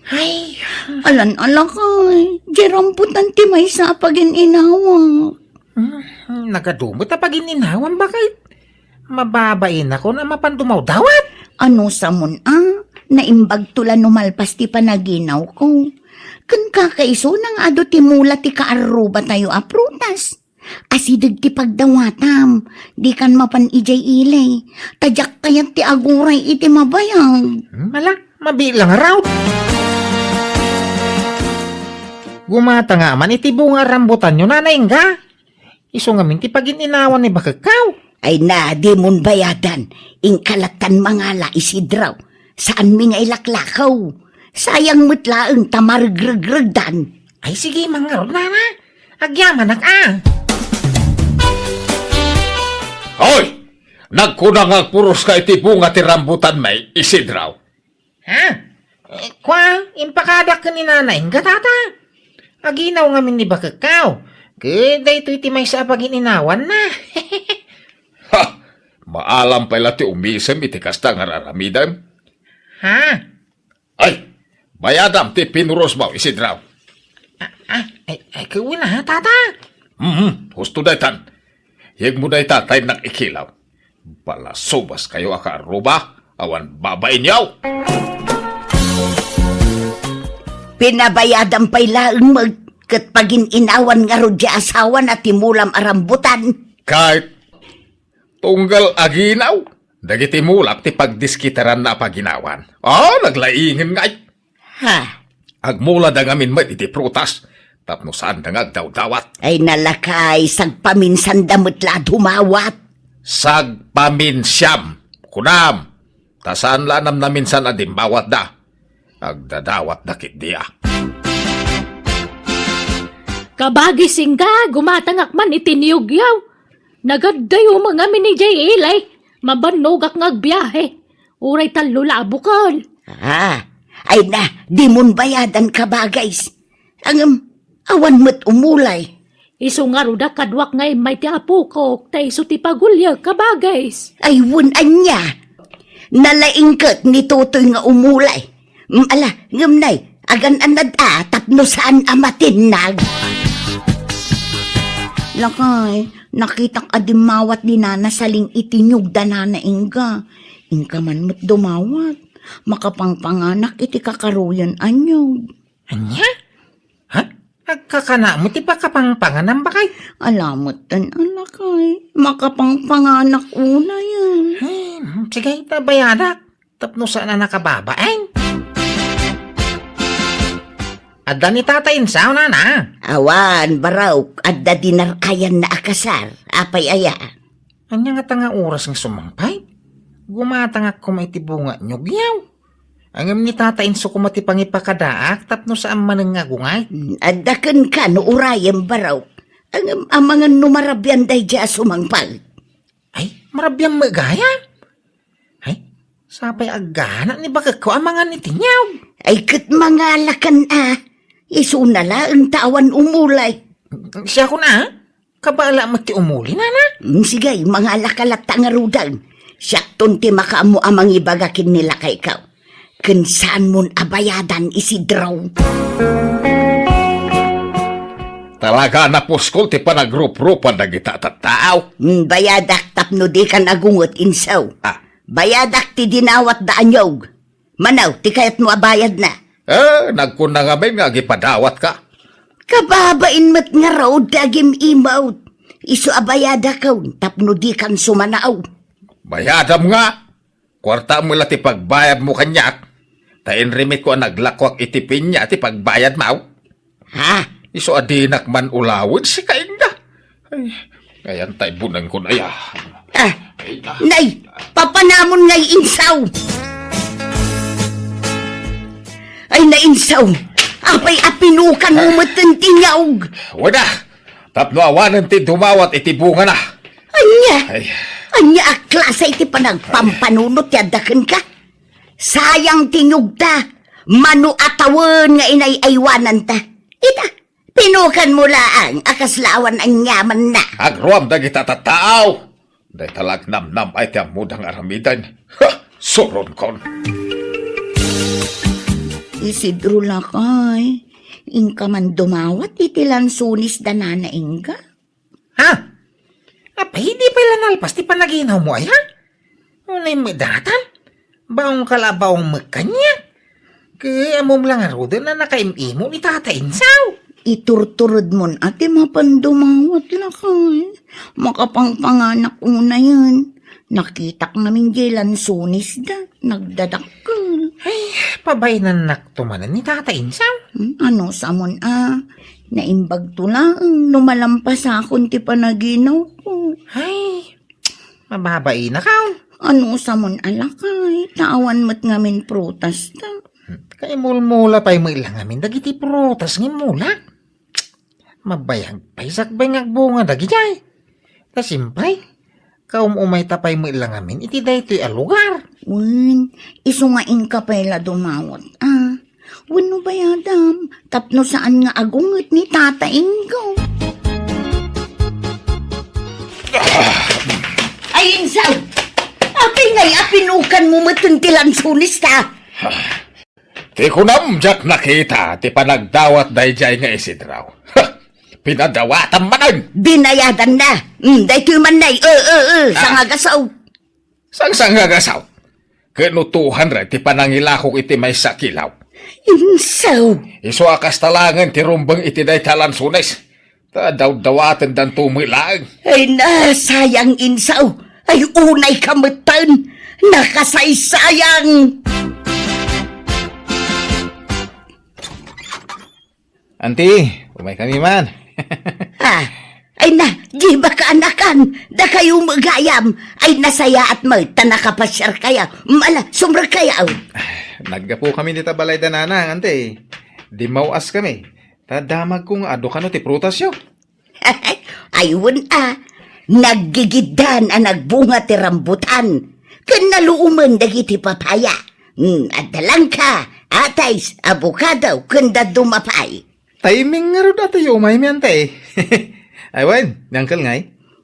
Ay. Alan-alakay, diay rambutan ti maysa a pagin-inawak. Hmm, nagadu met a pagin-inawam, bakay. Mababainakon a mapan dumawdawat. Ano samon a? Naimbagto la no malpas ti panaginawko. Ken kakaisuna nga adu ti mula ti kaarrubatayo a prutas. Asideg ti pagdawatam. Dikan mapan idiay ilay. Ta diak kayat ti aguray iti mabayag. Hmm, ala, mabilang raw. Gumata nga man iti bunga rambutanyo, Nana Inga. Isu ngamin ti pagin-inawan ni bakekkaw. Ay na, dimon bayadan. Inka lattan mangala, Isidro. Saanmi nga ilaklakaw. Sayang met laeng ta maregregregdan. Ay, sige, mangarod, Nana. Agyamanak, a. Hoy! Nagkuna nga agpuroska iti bunga ti rambutanmi, Isidro. Ha? Eh, kwa, impakadak ken ni Nana Inga, tata. Aginaw ngamin ni bakekkaw. Ket daytoy ti maysa a pagin-inawanna. Ha! Maalam pay la ti umisem iti kasta nga ar-aramidem. Ha? Ay, bayadam ti pinurosmo, Isidro. Ah, ah, ay, ay, kawina, ha, tata? Mhm, husto daytan. Yegmo dayta ta innak ikilaw. Balasubaskayo a kaarruba, awan babainyo! Pinabayadam pay laeng met, ket pagin-inawan ngarud ti asawana ti mulam a rambutan. Ket tunggal aginaw, dagiti mulak ti pagdiskitaranna a paginawan. Ah, naglaingen ngay. Ha? Agmulada ngamin met iti prutas tapno saanda nga agdawdawat. Ay nalakay, sagpaminsanda met la a dumawat. Sagpaminsiam, kunam, ta saan la a namnaminsan a dimmawatda. Agdadawatda ketdi a. Kabagis, Inga, gumatangak man iti niyogyaw. Nagaddayo met ngamin idiay ilay, mabannogak nga agbiahe. Uray tallo la a bukel. Ah, ay na, dimon bayadan, kabagis. Ngem, awan met umulay. Isu ngarud a kaduak nga immay ti apokok, ta isu ti paguliek, kabagis. Ay, wen ania? Nalaing ket ni Totoy nga umulay. Mm, ala, ngem nay, agan-anad a tapno saan a matinnag. Lakay, nakitak a dimmawat ni Nana Saling iti niyog da Nana Inga. Inka man met dumawat. Makapangpanganak iti kakaruyan a niyog. Ania? Ha? Agkakana met ti pakapangpanganam, bakay? Ala met ten, lakay. Makapangpanganak unayen. Ay, sige, ta bayadak. Tapno saan a nakababain. Adda ni Tata Insaw, Nana? Awan, barok. Adda dinar-ayanna a kasar. Apay aya? Ania ngata nga oras nga sumangpay? Gumatangak koma iti bunga niyogyaw. Ngem ni Tata Insaw koma ti pangipakadaak tapno saan manen nga agungay. Hmm, adda kenka no urayem, barok. Ngem amangan no marabian daydiay a sumangpay. Ay, marabian met gayam. Ay, sapay aggana ni bakekko amangan iti niyog. Ay, ket mangalakan a. Isuna laeng ta awan umulay. Siakon a? Kabala met ti umuli, Nana? Mm, sige, mangalaka latta ngaruden. Siakton ti makaammo a mangibaga ken ni lakayko. Ken saanmon a bayadan, Isidro. Talaga a napuskol ti panagruprupan dagita a tattao. Mm, bayadak tapno dikan agunget, Insaw. Ah. Bayadak ti dinawatda a niyog. Mano ti kayatmo a bayadna? Eh, nagkunna ngamin nga agipadawatka. Kababain met ngarud ti agim-imawt. Isu a bayadakon tapno dikan sumanaw. Bayadam nga. Kuarta met la ti pagbayadmo kaniak, ta inrimitko a naglakuak iti pinia ti pagbayadmo. Ha? Isu a dinak man ulawen sika, Inda. Ay, ayan tay bunengko na ya. Ah, Ay, ah. Nay, papanamon ngay, Insaw. Ay, na, Insaw. Apay a pinukanmo metten ti nyaog? Wada, tapno awanen ti dumawat iti bungana. Ania? Ay. Ania a klase iti panagpampanunot ti adda kenka? Sayang ti nyogta, mano a tawen nga inay-aywananta. Ita, pinukanmo laeng a kasla awan aniamanna. Agruam dagita tattao. Dayta la agnamnam-ay ti ammoda nga aramiden. Ha! Suronkon. Isidro, lakay, inka man dumawat iti lansones da Nana Inga? Ha? Apay, di pay la nalpas ti panaginawmo aya? Unay met datan? Baongka la a baong met kaniak. Ket ammom la ngaruden a nakaim-imo ni Tata Insaw. Iturturedmon a ti mapan dumawat, lakay. Makapangpanganak unayen. Nakitak ngamin diay lansones da. Nagdadakkel. Ay, pabainannakto manen ni Tata Insaw. Hmm, ano samon a? Naimbagto laeng no malampasakon ti panaginawko. Ay, mababainak. Anusam a, lakay, ta awan met ngamin prutasta. Kaimulmula pay met la ngamin dagiti prutas nga immulak. Mabayag pay sakbay nga agbunga dagidiay. Ta siempre, kaum-umayta pay met la ngamin iti daytoy a lugar. Wen, isu nga inka pay la dumawat, a. Wenno bayadam, tapno saan nga agunget ni Tata Ingo. Ay, Insaw! Apay ngay a pinukanmo metten ti lansones ta? Ti kunam, diak nakita ti panagdawat daydiay nga Isidro. Ha! Pinadawatam manen! Binayadanna. Mm, daytoy man, nay. E, e, e, Ah. Sangagasaw. Sangsangagasaw. Ket no tuhan ray ti panangilakok iti maysa a kilaw. Insaw. Isu a kasta laengen ti rumbeng iti dayta a lansones. Ta dawdawatendanto met laeng. Ay, nasayang, Insaw. Ay, unayka metten. Nakasaysayang. Anti, umaykami man. Ah, ay na, di ba kaanakan? Dakayo met gayam. Ay, nasayaat met, ta nakapasiarkayo. Mala, sumrekkayo. Naggapokami dita balay da Nanang, anti. Dimmaw-askami. Ta damagko nga adu kano ti prutasyo. Ay, wen a, naggigiddan a nagbunga ti rambutan, ken naluomen dagiti papaya. Hmm, adda langka, atais, abukado, ken dadduma pay. Timing ngarud a ti umaymi, anti. Ay, wen, ni Uncle ngay?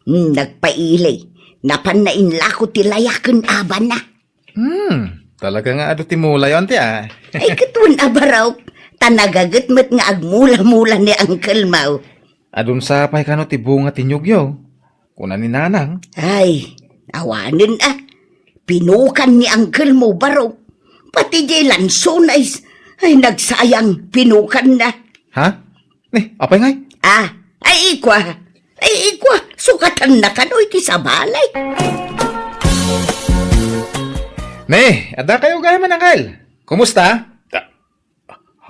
Hmm, nagpaili. Napanna inlako ti laya ken abana. Hmm, talaga nga adu ti mulayo, anti, a. Ay, ket wen a, barok, ta nagaget met nga agmula-mula ni Uncle mo. Adun sa pay kano ti bunga ti niyogyo, kuna ni Nanang. Ay, awanen a. Pinukan ni Uncle mo, barok. Pati diay lansones, ay, nagsayang pinukanna. Ha? Ni, apay ngay? Ah, ay, ikwa. Ay, ikwa, sukatanna kano iti sabali. Ni, adda kayo gayam, Uncle. Kumusta? Ah,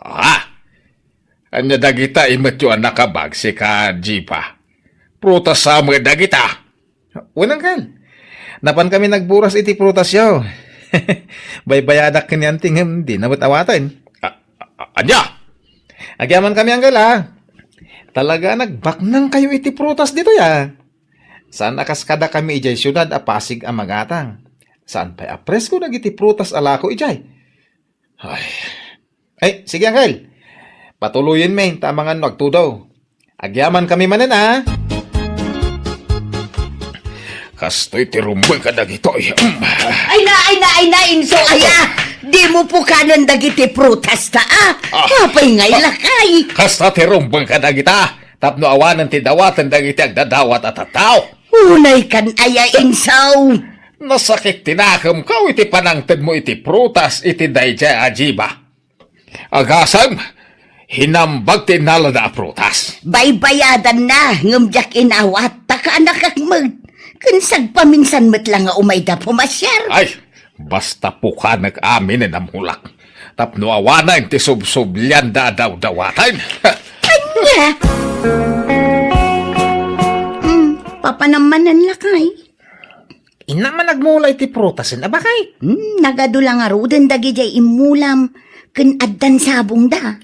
ah. Ania dagita imetyo a nakabagsik a jipa? Prutas sa met dagita. Wen, Uncle. Napan kami nagburas iti prutasyo. Baybayadak ken ni Anti ngem dina met awaten. A-, a-, ania? Agyaman kami, Uncle, a. Talaga a nagbaknang kayo iti prutas ditoy, a. Saan a kas kadakami idiay siudad a Pasig a magatang. Saan pay a presko dagiti prutas a lako idiay. Ay. Ay, sige, Uncle. Patuloyenmi ta amangan no agtudo. Agyaman kami manen, a. Kastoy ti rumbeng kadagitoy. Ay na, ay na, ay na, Inso, aya. Dimo pukanen dagiti prutas ta, a. Ah. Apay ngay, lakay? Kasta ti rumbeng kadagita. Tapno awanen ti dawaten dagiti agdadawat a tattao. Unay kan aya, Inso. Nasakit ti nakemko iti panangtedmo iti prutas iti daydiay a jiba. Agasem, hinambag ti innalada a prutas. Baybayadanna, ngem diak inawat, ta kaanakak met. Ken sagpaminsan met la nga umayda pumasiar. Ay, Basta pukanek aminen a mulak. Tapno awanen ti subsublianda a dawdawaten. Ania? Hmm, papanam manen, lakay. Innak man agmula iti prutasen, a, bakay? Hmm, nagadu la ngaruden dagidiay immulam ken addan sabongda.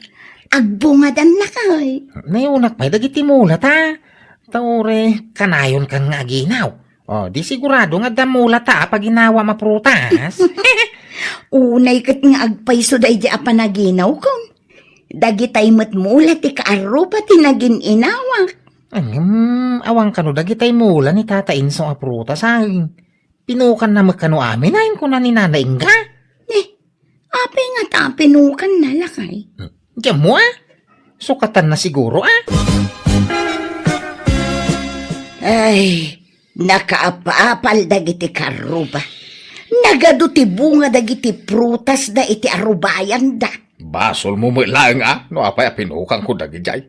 Agbungadan, lakay. Nayunak pay dagiti mula ta. Ta uray kanayon kan nga aginaw. O, di sigurado nga adda mula ta a paginawam a prutas. Unay ket nga agpayso daydi a panaginawko. Dagitay met mula ti kaarruba ti nagin-inawak. Ngem, awan kano dagitay mula ni Tata Inso a prutas, ay. Pinukanna met kano amin, ay, kuna ni Nana Inga. Eh, apay nga ta pinukanna, lakay? Diammo, a? Sukatanna siguro, a? Ay, nakaapapal dagiti kaarruba. Nagadu ti bunga dagiti prutasda iti arubayanda. Basolmo met laeng, a, no apay a pinukanko dagidiay.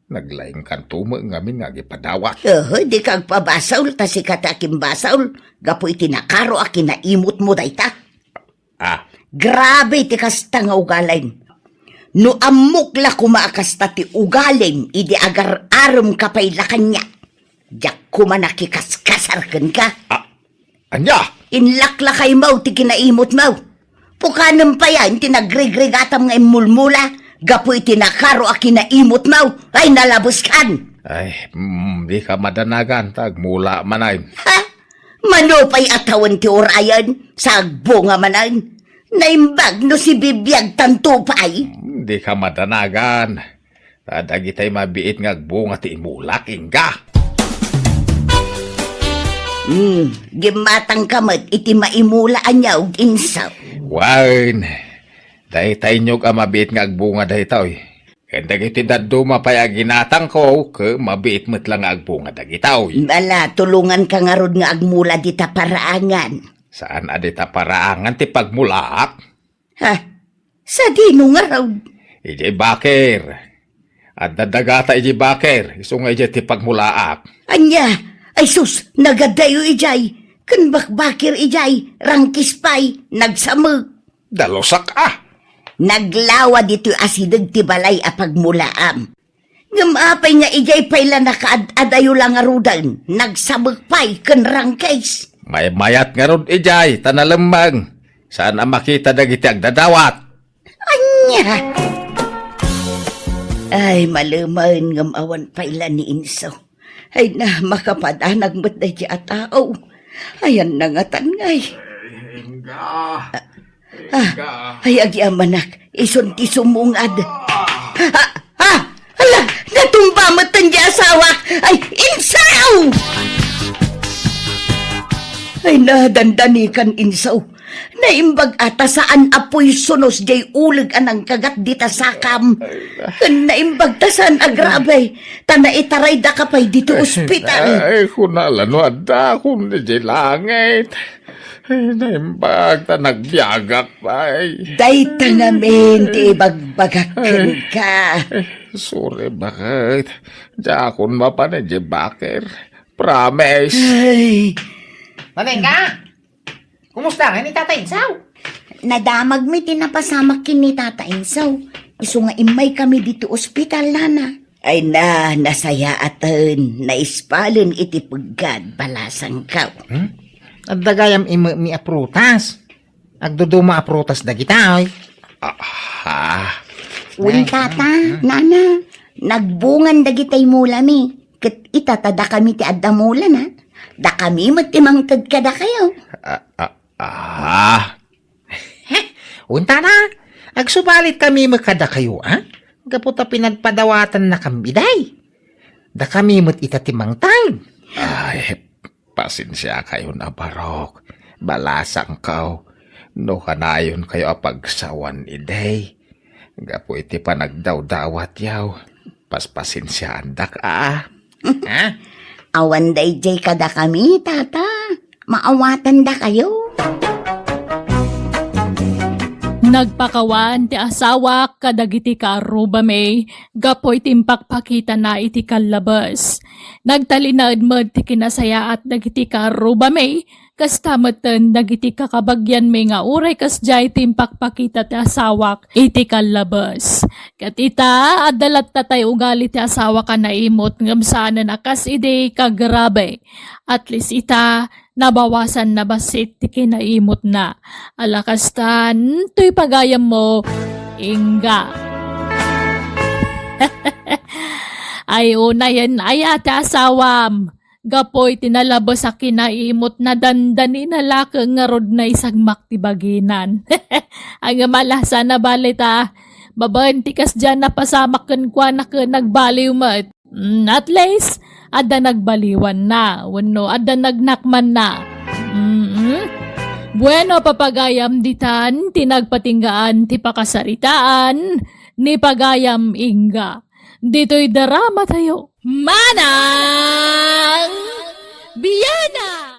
Naglaingkanto met ngamin nga agipadawat. Ehe, dika agpabasol, ta sika ti akimbasol, gapu iti nakaro a kinaimutmo dayta. Ah. Grabe ti kasta nga ugalim. No ammok la koma a kasta ti ugalim, idi agar-aremka pay la kaniak, diak koma nakikaskasar kenka. Ah, ania? Inlaklakaymo ti kinaimutmo. Pukanem pay a ti nagrigrigatam nga immulmula gapu iti nakaro a kinaimutmo. Ay, nalabeskan! Ay, mm, dika madanagan, ta agmula manen. Ha? Mano pay a tawen ti urayen, sa agbunga manen. Naimbag no sibibiagtanto pay. Mm, dika madanagan. Ta dagitay mabiit nga agbunga ti imulak, ingga. Hmm, gimmatangka met iti maimula a niyog, insaw. Wen, dayta inyog a mabiit nga agbunga daytoy. Ken dagiti dadduma pay a ginatangko, ket mabiit met la nga agbunga dagitoy. Ala, tulonganka ngarud nga agmula dita paraangan. Saan a dita paraangan ti pagmulaak? Ha? Sadino ngarud? Idiay baker. Adda dagata idiay baker, isu nga idiay ti pagmulaak. Ania? Ay sus, nagadayo idiay. Ken bakbaker idiay, rangkis pay, nagsamek. Dalusak a! Naglawa ditoy asideg ti balay a pagmulaam. Ngem apay nga idiay pay la nakaad-adayo la ngaruden, nagsamek pay ken rangkis. Maymayat ngarud idiay, ta nalemmeng. Saan a makita dagiti agdadawat. Ania? Ay, malemen ngem awan pay la ni Inso. Ay na, makapadanag met daydi a tao. Ayan na ngatan ngay. Ay, Inga. Ah, ay, agyamanak, isun ti sumungad. Ah, ah, ala, natumba met ti asawak. Ay, Insaw! Ay, nadandanikan, Insaw. Naimbag a ta saan a puysunos diay uleg a nangkagat dita sakam. Ken naimbag ta saan a grabe. Ta naitaray daka pay dito ospital. Ay, kunala no adda kun di langit. Ay, naimbag ta nagbiagak pay. Dayta ngamin ti ibagbagak kenka. Ay, sorry, bakit? Diakon mapan idiay baker. Promise. Ay. Manengka? Kumusta nga ni Tata Insaw? Nadamagmi ti napasamak ken ni Tata Insaw. Isu nga immaykami dito ospital, nana. Ay na, nasayaaten, naispalen iti peggad, balasangko. Hmm? Adda gayam imekmi a prutas. Agduduma a prutas dagita, oy. Aha. Wen, tata, nana, nagbungan dagitay mulami. Ket ita ta dakami ti adda mulana. Dakami met ti mangted kadakayo. Ah, ah, ah. Wen, tata, agsubalitkami met kadakayo, a? Gapu ta pinagpadawatannakami idiay. Dakami met ita ti mangted. Ay, pasensiakayon a barok. Balasangko, no kanayonkayo a pagsawan idiay. Gapu iti panagdawdawatyo, paspasensiaandak, a. Ha? Awan daydiay kadakami, tata. Maawatandakayo. Nagpakawan ti asawak kadagiti kaarrubami gapu iti impakpakitana iti kallabes. Nagtalinaed met ti kinasayaat dagiti kaarrubami Kasta metten dagiti kakabagianmi nga uray kasdiay ti impakpakita ti asawak iti kallabes. Ket ita, adda latta tay ugali ti asawak a naimot ngem saanen a kas idi kagrabe. At least ita, nabawasan na bassit ti kinaimotna. Ala kastan, toy pagayammo, Inga. Ay, unayen aya ti asawam. Gapu iti nalabes a kinaimotna, dandanina la ket ngarud naisagmak ti baginan. Ngem ala, saan a bale ta, babaen ti kasdiay a napasamak kenkuana ket nagbaliw met. Mm, at least, adda nagbaliwanna, wenno adda nagnakmanna. Mm-mm. Bueno, papagayam, ditan ti nagpatinggaan ti pakasaritaan ni pagayam Inga. Ditoy drama tayo. Manang Biana!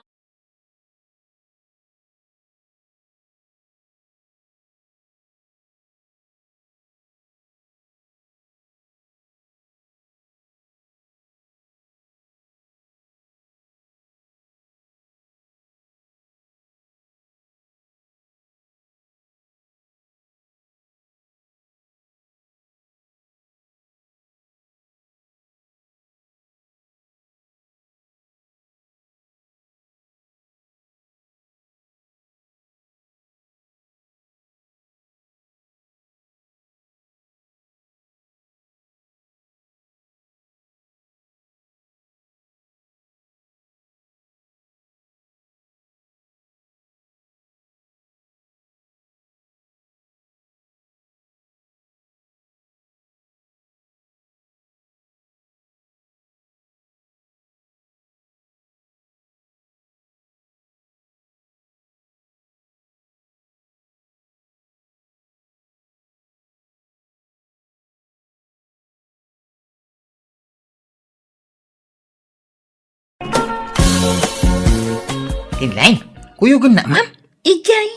Inlay, kuyogen na man? Ijay.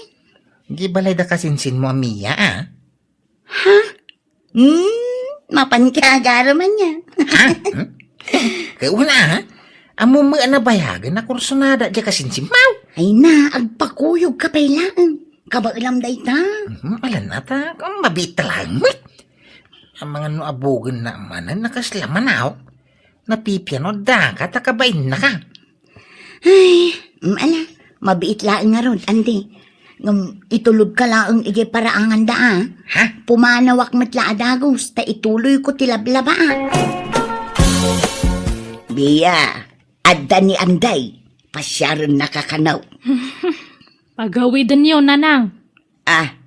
Di balay da kasinsin mo a Mia, ah? Ha? Hmm, mapan ka, agara man niya. Ha? Hmm? Kaya una, ha? Amo mo na bayagan na kursunada di kasinsin mo. Ay na, agpakuyog ka pay laeng. Kabaelam dayta. Mhm, alan ata, kung mabit lang met. Amangan no abogen na manen, nakasla manaw. Napipiano da ka, ta kabain na ka. Ay, mm, ala, mabiit laeng ngarud, Andi. Ngem itulod ka laeng ijay paraangan da, ah. Ha? Pumanawak met la a dagus, ta ituloy ko ti lablaba, ah. Biya, adda ni Anday, pasiaren na ka kano. Pagawidenyo, Nanang. Ah,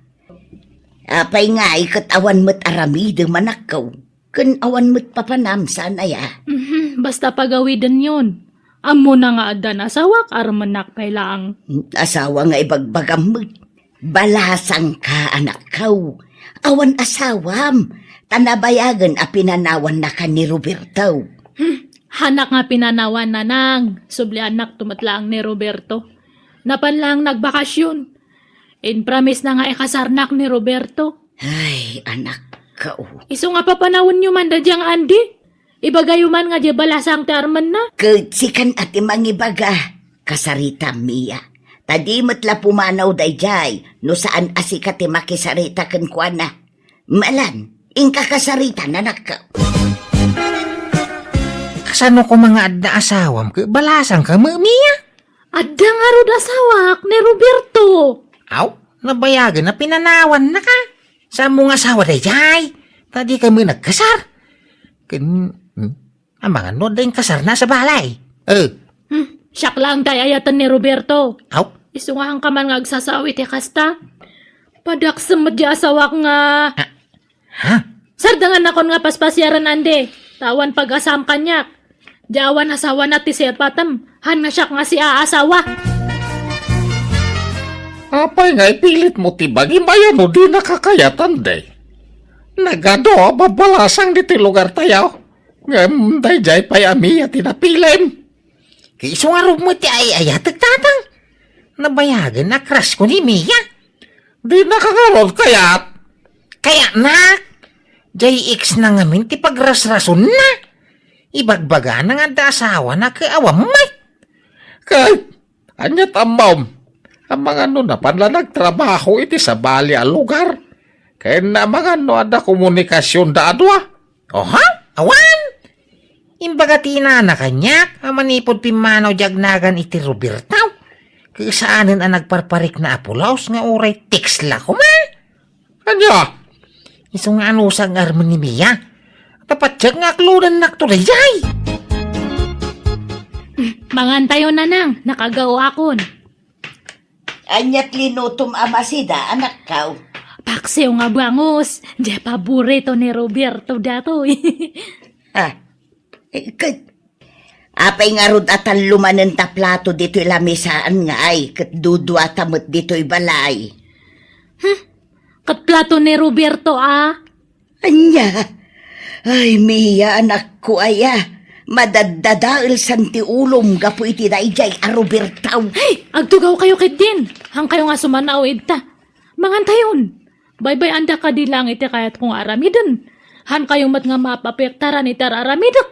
apay ngay ket awan met aramidem, anakko? Ken awan met papanam, saan aya? Mhm, basta pagawidenyon. Ammona nga addan asawak, armennak pay laeng. Asawa nga ibagbagam met. Balasangka, anakko. Awan asawam, ta nabayagen a pinanawannaka ni Roberto. Hmm, hanak nga pinanawan, Nanang. Subliannakto met laeng ni Roberto. Napan laeng nagbakasyon. Impromise na nga ikasarnak ni Roberto. Ay, anakko. Isu nga papanawenyo man da diay nga Andi. Ibagayo man nga diay balasang ti armenna. Ket sikan a ti mangibaga, kasarita, Mia. Ta di met la pumanaw daydiay, no saan a sika ti makisarita kenkuana. Malan, inka kasarita, anakko. Kasano koma nga adda asawam ket balasangka met, Mia? Adda ngarud asawak ni Roberto. Aw, nabayagen a pinanawannaka. Saan mo nga asawa daydiay? Ta dika met nagkasar. Ken, hmm, amangan no adda inkasarna sa balay. Eh. Hmm, siak laeng tay ayaten ni Roberto. Aw? Isu nga haanka man nga agsasawi ti kasta. Padaksem met diay asawak nga Ha? Sardengannakon nga paspasiaren, Andi, ta awan pag-asaam kaniak. Diay awan asawana ti sipatem, han nga siak nga siaasawa. Apay nga ipilitmo ti bagim aya no dinaka kayat, Andi? Nagadu a babalasang ditoy lugartayo. Ngem daydiay pay a Mia ti napilim. Isu ngarud met ti ay-ayatek, Tatang. Nabayagen a crush ko ni Mia. Dinaka ngarud kayat? Kayatnak. Diay ex na ngamin ti pagrasrasonna. Ibagbagana nga adda asawana ket awan met. Ket Ania ti ammom? Amangan no napan la nagtrabaho iti sabali a lugar. Ken amangan no adda komunikasionda a dua. Oha? Awan! Imbaga ti inana kaniak a manipud pimmanaw diay agnagan iti Roberto, ket saanen a nagparparikna a pulos nga uray text la koma. Ania? Isu nga anusag nga armen ni Mia. Napateg nga aklodennakto daydiay. Mangantayo, Nanang, nakagaoakon. Ania ti linutom a masida, anakko? Paksiw nga bangus, diay paborito ni Roberto datoy. Ah, eh, ket, apay ngarud a tallo manen ta plato ditoy lamisaan nga ay, ket dudua ta met ditoy balay? Hmm, ket plato ni Roberto, a? Ania? Ay, Mia, anakko aya. Madaddadaelsan ti ulom gapu iti daydiay a Roberto. Ay, agtugawkayo ketdin. Hankayo nga sumanaw ita. Mangantayon. Baybay-anda kadi lang iti kayatko nga aramiden. Hankayo met nga mapapektaran iti ar-aramidek.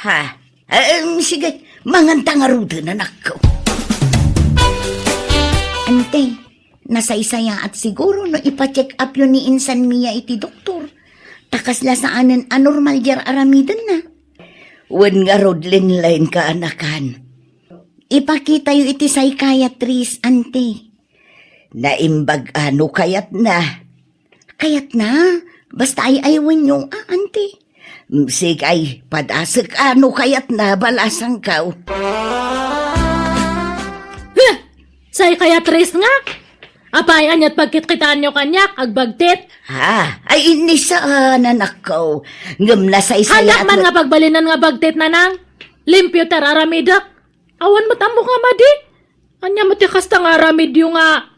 Ha? Em, sige, manganta ngaruden, anakko. Ante, nasaysayaat siguro no ipa-check up yo ni insan Mia iti doktor. Ta kasla saanen a normal diay ar-aramidenna. Wen ngarud, linlaen ka, anakan. Ipakitayo iti psychiatrist, ante. Naimbag a no kayatna. Kayatna? Basta ay-ayawenyo, a, ante. Mm, sige, padasek a no kayatna, balasangko. Huh! Psychiatrist nga? Apay, aniat pagkitkitaanyo kaniak, agbagtit? Ha? Ay, inisaan, anakko. Ngem nasaysayaat Handak man met nga pagbalinan nga bagtit, Nanang. Limpio ti ar-aramidek. Awan met ammok nga madi. Ania met ti kasta nga aramidyo nga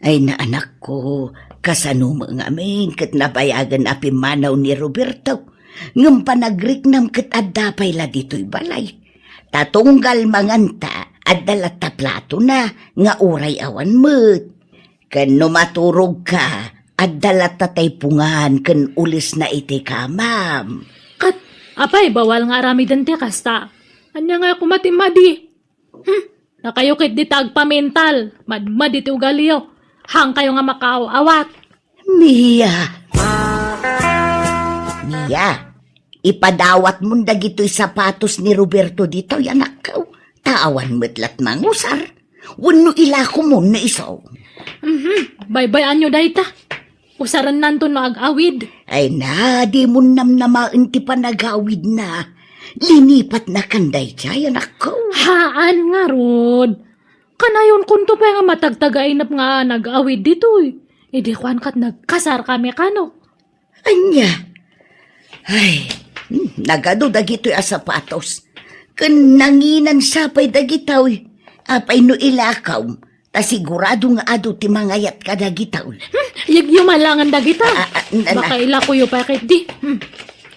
Ay, naanakko, kasano met ngamin ket nabayagen a pimmanaw ni Roberto, ngem panagriknam ket adda pay la ditoy balay. Ta tunggal manganta, adda latta platona nga uray awan met. Ken no maturogka, adda latta taypongan ken ulesna iti kamam. Ket, apay, bawal nga aramiden ti kasta? Ania nga koma ti madi? Hmm, dakayo ketdi ti agpamental, madmadi ti ugaliyo. Hankayo nga makaaw-awat. Mia! Mia, ipadawatmon dagitoy sapatos ni Roberto ditoy, anakko. Ta awan met lat mangusar. Wenno ilakomon no isu. Mhm, baybay-anyo dayta. Usarennanto no ag-awid. Ay na, dimon namnamaen ti panagawidna. Linipatna kan daydiay, anakko. Haan ngarud. Kanayonkonto pay nga matagtagainep nga nag-awid ditoy. Idi kuan ket nagkasarkami kano. Ania? Ay, hmm, nagadu dagitoy a sapatos. Ken nanginansa pay dagitoy. Apay no ilakom, ta sigurado nga adu ti mangayat kadagitoy. Hmm, yegyo man langen dagita. Ah, ah, na, na. Baka ilakoyo pay ketdi. Hmm.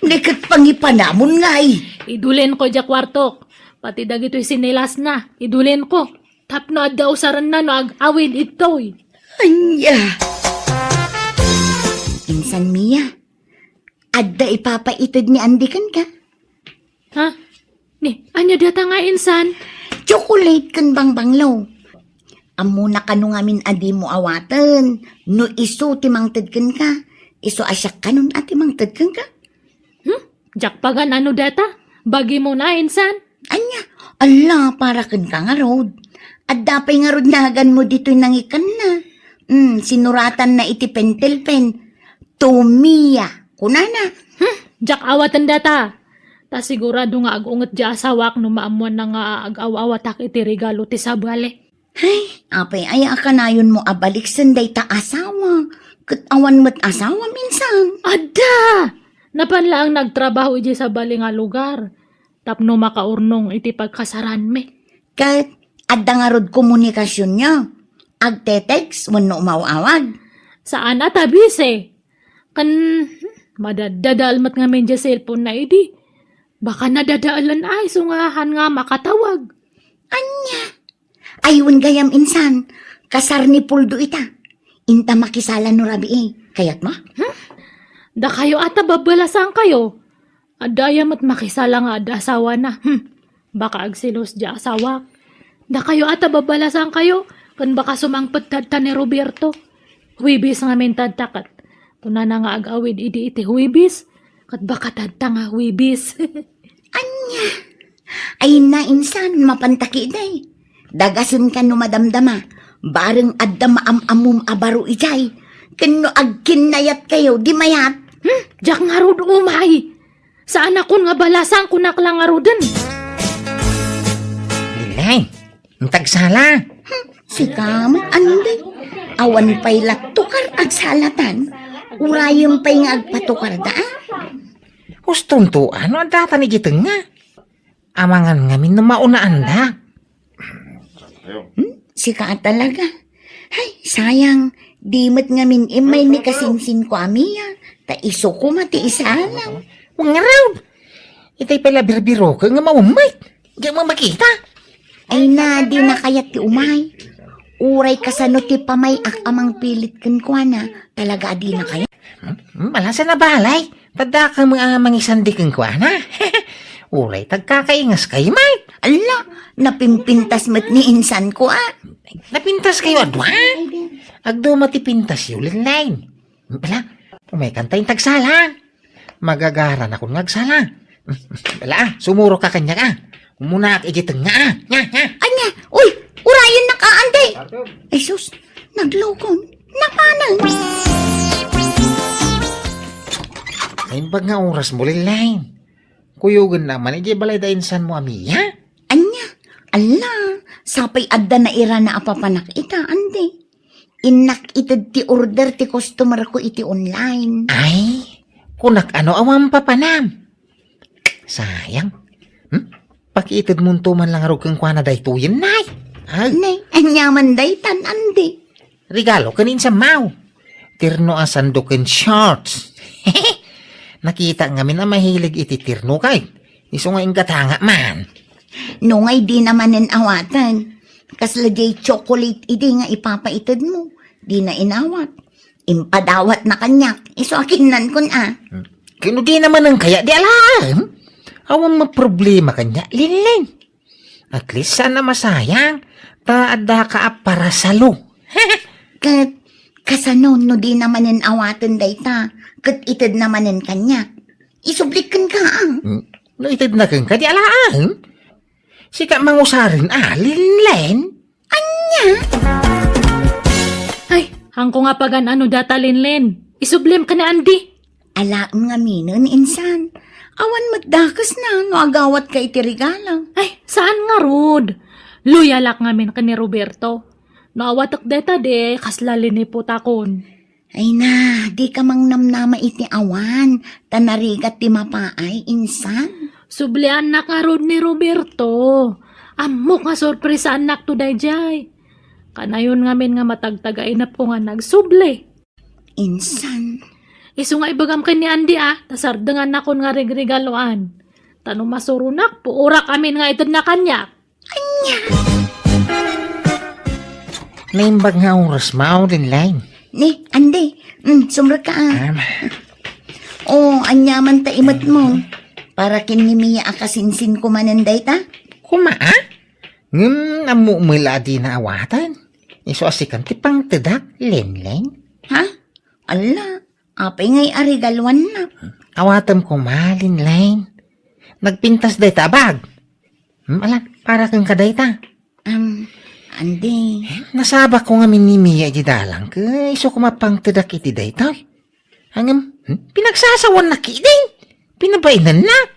Ni ket pangipanamon ngay. Idulenko diay kuartok. Pati dagitoy sinelasna, idulenko. Tapno adda usarenna no ag-awid itoy. Ania? Insan Mia, adda ipapaited ni Andy kenka? Ha? Ni, ania data nga insan? Chocolate ken bangbanglo. Ammona kano ngamin a dimo awaten no isu ti mangted kenka. Isu a siak kanon a ti mangted kenka? Hmm? Diak pagan-ano data? Bagimon a insan? Ania? Alla, para kenka ngarud. Adda pay ngarud naganmo ditoy nangikanna. Hmm, sinuratanna iti pentel pen. To Mia, kunana. Hmm, diak awaten data. Ta sigurado nga ag-unget diay asawak no maammoanna nga ag-aw-awatak iti regalo ti sabali. Hay, apay aya a kanayonmo a baliksen dayta asawa? Ket awan met asawa, insan. Adda! Napan laeng nagtrabaho idiay sabali nga lugar tapno makaurnong iti pagkasaranmi. Ket adda ngarud komunikasionyo? Agte-text wenno umaw-awag? Saan a ta busy. Ken, hmm, madaddadael met ngamin diay cellphone-na idi. Baka nadadaelen a isu nga haan nga makatawag. Ania? Ay, wen gayam insan, kasar ni Puldo ita. Inta makisala no rabii. Kayatmo? Hmm? Dakayo a ta babbalasangkayo. Adda aya met makisala nga adda asawana. Hmm. Baka agselos diay asawak. Dakayo ata babalasangkayo, ken baka sumangpet dadta ni Roberto. Huwebes ngamin dadta ket kunana nga ag-awid idi iti Huwebes, ket baka dadta nga Huwebes. Ania? Ay na, insan, mapanta ketdi. Dagasen ka no madamdama. Bareng adda maam-ammom a baro idiay. Ken no agkinnayatkayo, di mayat. Hmm, diak ngarud umay. Saanakon nga balasang, kunak la ngaruden. Lilay, intagsala. Hmm, sika met, Andy. Awan pay la tukar agsalatan. Urayem pay nga agpatukarda, a? Hustonto, ano adda ta ni Gitenga? Amangan ngamin no maunaanda. Hmm? Sika a talaga. Ay, sayang. Di met ngamin immay ni kasinsinko a Mia. Ta isu koma ti isalang. Wen ngarud. Itay pay la birbiroken nga maummet. Di mo makita. Ay na, di na kayat ti umay. Uray kasano ti pamay-ak a mangpilit kenkuana, talaga a di na kayat. Hmm? Hmm, malasa na balay. Tadda ka nga mangisandi kenkuana. Uray tagkakaingas kayo, Mike. Ala, napimpintas met ni insan ko, a. Napintas kayo, adwa? Agduma ti pintas yo, Linline. Ala, umay kanta yung tagsala. Magagaran akon nga agsala. Ala, a, sumuro ka kanya ka. Umuna ak iti tengnga, a. Nya, nya. Anya? Uy, urayen nak, a, Andy. Ay, sus, naglukon. Napanan. Naimbag nga oras mo, Linline. Kuyogen naman, iti balay da insan mo, a Mia? Anya? Ala, sapay adda nairana a papanak ita, Andy. Innak ited ti order ti customer ko iti online. Ay, kunak ano awan papanam. Sayang. Hmm? Pakiited mo to man lang arog kenkuana daytoyen, nay. Ag- Nay, anyaman daytan, Andy. Regalo ken insan mo. Terno a sando ken shorts. Nakita ngamin a mahilig iti terno kay. Isu nga inggatanga man. No ngay di na manen awaten. Kasla jay chocolate idi nga ipapaited mo. Di na inawat. Impadawat na kaniak. Isu a kinnan kun a. Kano di na manen kaya di alaem? Awan mo problema kanya, Linlin. At least, saan a masayang, ta adda ka a parasalo. Ket, kasano no di na manen awaten dayta, ket ited na manen kaniak? Isublik kenka, a. Hmm, no ited na kenka, di alaen? Sika mangusaren, a, Linlen? Anya? Ay, hangko nga pagan-ano data, Linlen. Isublim ka ni Andy. Alaem ngaminen, insan. Awan met dakesna no agawat ka iti regalo. Ay, saan ngarud? Loyalak ngamin ken ni Roberto. No awatek deta di, kasla liniputakon. Ay na, di ka mangnamnama iti awan, ta narigat ti mapaay, insan. Subliannak ngarud ni Roberto. Ammok nga sorpresaannak to dayjay. Kanayon ngamin nga matagtagainepko nga nagsubli. Insan. Isu nga ibagam ken ni Andy, a, ta sardengannakon nga rigregaloan. Ta no masuronak, puorak amin nga itedna kaniak. Anya? Naimbag nga oras, mao din line. Ni, Andy, mm, sumrek ka, a. Am. O, anya man ta imet mo. Para ken ni Mia a kasinsin ko manen dayta? Kuma, a? Ngem ammo met la a di naawaten. Isu a sikan ti pangtedak, Lenlen. Ha? Ala, apay ngay a regaluanna? Awatem koma, Lenlen. Nagpintas dayta a bag. Hmm, ala, para kenka dayta. Um, Andy. Nasabak ko ngamin ni Mia iti dalan, ket isu koma pangtedak iti dayta. Ngem, hmm, pinagsasawannak idi. Pinabainannak.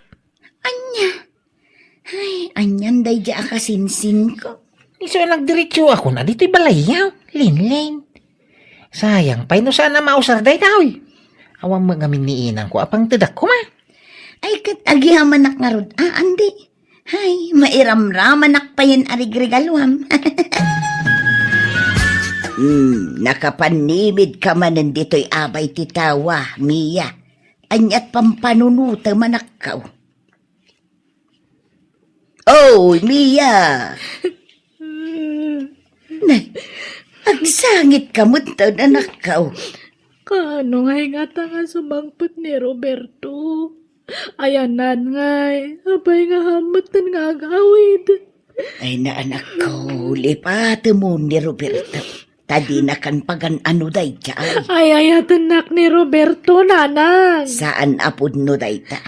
Anya? Ay, anyan daydi a kasinsinko. Isu a nagdiretso ako na ditoy balayyo, Linlen. Sayang pay no saan a mausar dayta, oy. Awan met ngamin ni inang ko a pangtedak koma. Ay, ket agyamanak ngarud, a, Andy. Ay, mairamramanak payen a rigregaluam. Hmm, nakapannimid ka manen ditoy abay ti tawa, Mia. Aniat pampanunutem a nakkaw. Oh, Mia! Nay, agsangit ka met, anakkaw. Kaano ngay ngata nga sumangpet ni Roberto? Ayanan ngay, apay nga hammetten nga agawid? Ay, naanakko, lipatemon ni Roberto. Ta dinakan pagan-ano dayta. Ay, ayatennak ni Roberto, nanang. Saan a pudno dayta.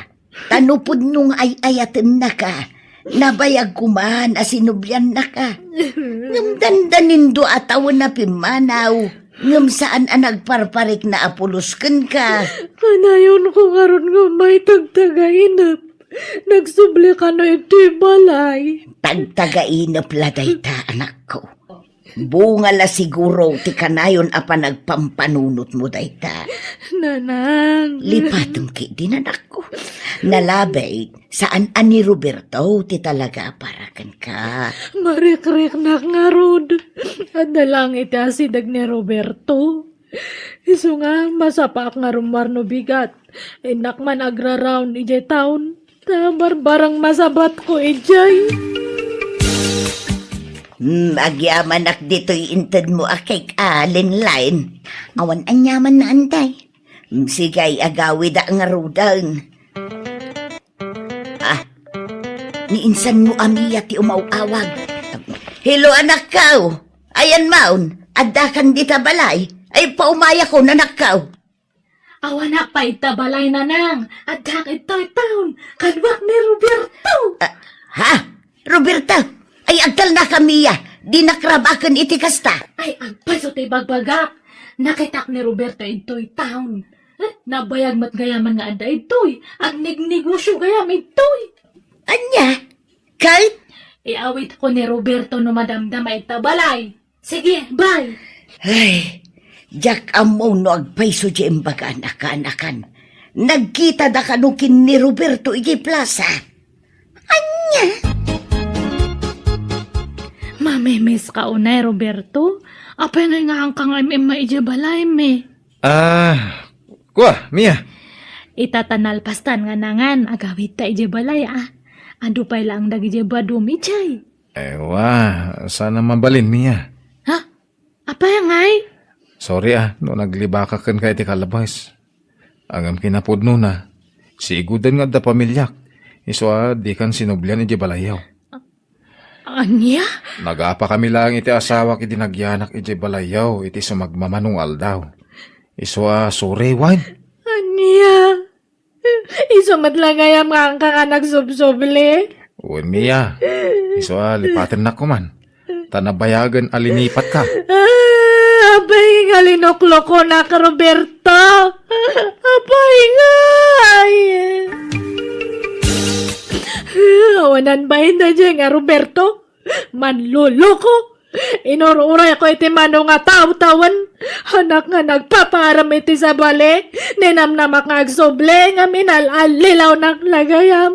Ta no pudno nga ay-ayatennaka, nabayag koman a sinubliannaka. Ngem dandanindo a tawen a pimmanaw. Ngem saan a nagparparikna a pulos kenka. Kanayonko ngarud nga umay tagtagainep. Nagsubli kano iti balay. Tagtagainep la dayta, anakko. Bunga la siguro ti kanayon a panagpampanunotmo dayta. Nanang. Lipatem ketdin, anakko. Nalabit, saan a ni Roberto ti talaga a para kenka. Marikriknak ngarud. Adda laeng iti asideg ni Roberto. Isu nga, masapaak nga rummuar no bigat. Innak man agraraon idiay town. Ta barbareng masabatko idiay. Hmm, agyamanak ditoy intedmo a cake a, Linlin. Awan aniamanna, anday. Hmm, sige, agawida ngaruden. Ah, ni insan mo a Mia ti umaw-awag. Hello, anakko. Ayan maon, addakan dita balay. Ay, paumayakon, anakko. Awanak pay ita balay, nanang. Addaak itoy town. Kaduak ni Roberto. Ah, ha? Roberto? Ay, agtalnaka, Mia. Dinak rabaken iti kasta. Ay, agpayso ti bagbagak. Nakitak ni Roberto itoy town. Eh, nabayag met gayaman nga adda itoy. Agnegnegosio gayam itoy. Ania? Ket? Iawitko ni Roberto no madamdama ita balay. Sige, bye. Ay, diak ammo no agpayso ti imbagan a kaanakan. Nagkitada kano ken ni Roberto iti plaza. Ania? Mamimiss ka unay, Roberto? Apay nga ingaanka nga im-imma idiay balaymi? Ah, kua, Mia. Ita ta nalpastan nga nangan, agawidta idiay balay, ah. Adu pay laeng dagidiay baduem idiay. Ay, wa, saan a mabalin, Mia. Ha? Apay ngay? Sorry, ah, no naglibakak kenka iti kalabas. Ngem kinapudnona, siigudan nga adda pamiliak. Isu a, dikan sinublian idiay balayyo. Ania? Nagapa kami laeng iti asawak idi nagyanak idiay balayyo iti sumagmamano nga aldaw. Isu a, sorry, wen? Ania? Isu met la gayam nga angka nga nagsubsubli? Wen, Mia. Isu a, lipatennak koman. Ta nabayagen a linipatka. Ah, apay nga linuklokonak, Roberto? Apay ngay? Awanan bain daydiay nga Roberto? Manloloko! Inur-urayko iti mano nga tawtawen. Anak nga nagpapaarem iti sabali, ninamnamak nga agsubli, ngem inal-allilawnak la gayam.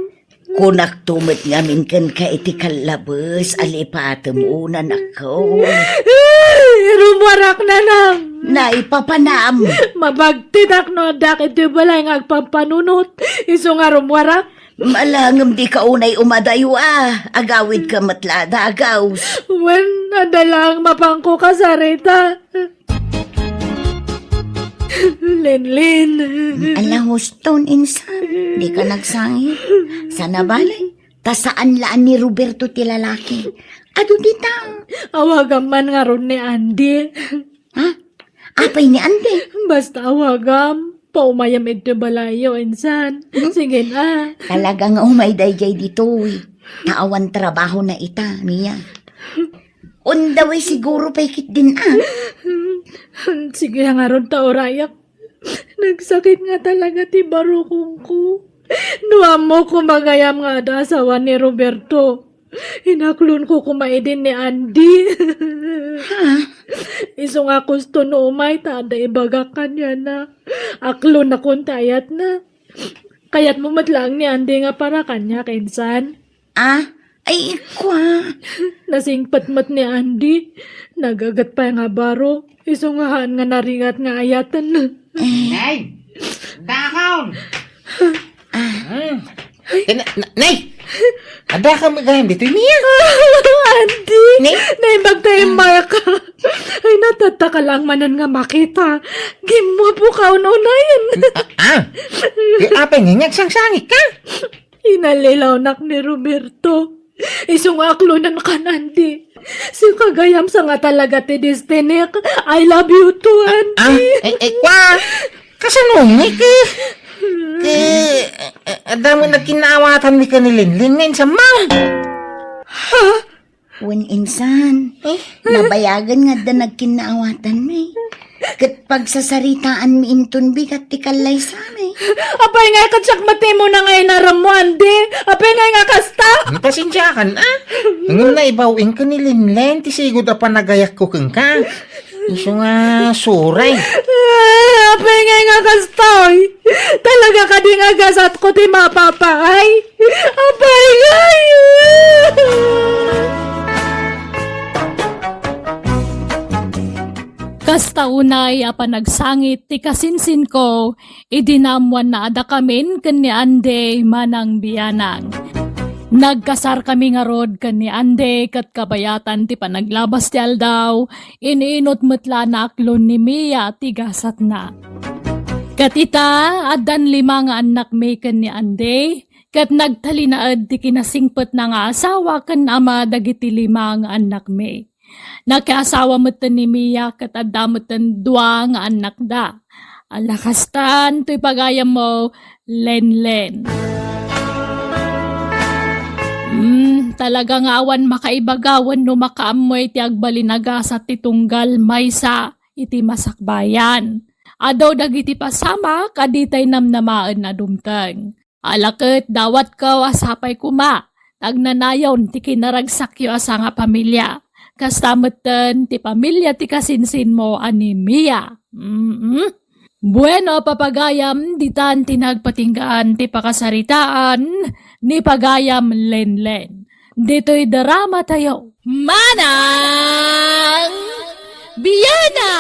Kunakto met ngamin kenka iti kallabes a lipatem, unanakko. Ay, rummuarak, nanang. Naipapanam. Mabagtidak no addak iti balay nga agpampanunot. Isu nga rummuarak. Malangem dika unay umadayo a, agawidka met la a dagus. Wen, adda laeng mapanko kasarita. Lenlen. Ala, huston, insan. Dika nagsangit. Sana balay. Ta saan la a ni Roberto ti lalaki. Adu dita. Awagam man ngarud ni Andy. Ha? Apay ni Andy? Basta awagam. Paumayam iti balayyo, insan. Hmm? Sige na. Talaga nga umay daydiay ditoy. Ta awan trabahona ita, Mia. On the way siguro pay ketdin a. Sige ngarud ta urayak. Nagsakit nga talaga ti barukongko. No ammok koma gayam nga adda asawa ni Roberto, inaklonko koma idin ni Andy. Ha? Isu nga kusto no umay ta adda ibagak kaniana. Aklonakon ti ayatna. Kayatmo met laeng ni Andy nga para kaniak, insan? Ah, ay, ikwa. Nasingpet met ni Andy. Nagagat pay nga baro. Isu nga haan nga narigat nga ayaten. Eh. Nay! Dakon! Ah. Hmm. Eh, na-, na-, Nay! Adda ka magayam dito, Mia? Andy! Nay? Naimbag tayo, Maya ka. Ay, natattaka lang manen nga makita. Gimwapo ka ununayan. Ah, ah. Eh, apay nga, nagsangsangit ka? Inalilawnak ni Roberto. Isu nga aklonenkan, Andy. Sika gayam sa nga talaga ti destinik. I love you too, Andy. Ah, eh, eh, kwa? Kasano ni, eh? Eh, eh, adda met nagkinnaawatan mi ken ni Linlin nga insan, ma'am. Ha? Wen insan, eh? Nabayagen nga adda nagkinnaawatan mi. Ket pagsasaritaan mi inton bigat ti kallaysami. Apay nga ket siak met imo na nga inarammo, Andy? Apay nga nga kasta? Hmm, pasensiakan, ah. Ngem naibaw-in ken ni Linlin ti sigud a panagayakko kenka. Isu nga suray. Ah, apay nga nga kasta, oy? Talaga kadi nga gasatko ti mapapaay? Apay ngay! Kasta unay a panagsangit ti kasinsinko, idi naammoanna a dakamin ken ni Andy manang bianang. Nagkasarkami ngarud ken ni Andy ket kabayatan ti panaglabas ti aldaw, in-inut met la naaklon ni Mia ti gasatna. Ket ita, addan lima nga annakmi ken ni Andy, ket nagtalinaed ti kinasingpetna nga asawa ken ama dagiti lima nga annakmi. Nakiasawa metten ni Mia ket adda metten dua nga annakda. Ala kastan toy pagayammo, Lenlen. Hmm, talaga nga awan makaibaga wenno makaammo iti agbalin a gasat ti tunggal maysa iti masakbayan. Adu dagiti pasamak a ditay namnamaen a dumteng. Ala ket dawatko a sapay koma, ta agnanayon ti kinaragsakyo a sangapamilia. Kasta metten ti pamilia ti kasinsinmo a ni Mia. Mm-mm. Bueno, papagayam, ditan ti nagpatinggaan ti pakasaritaan ni pagayam Lenlen. Ditoy drama tayo. Manang Biana!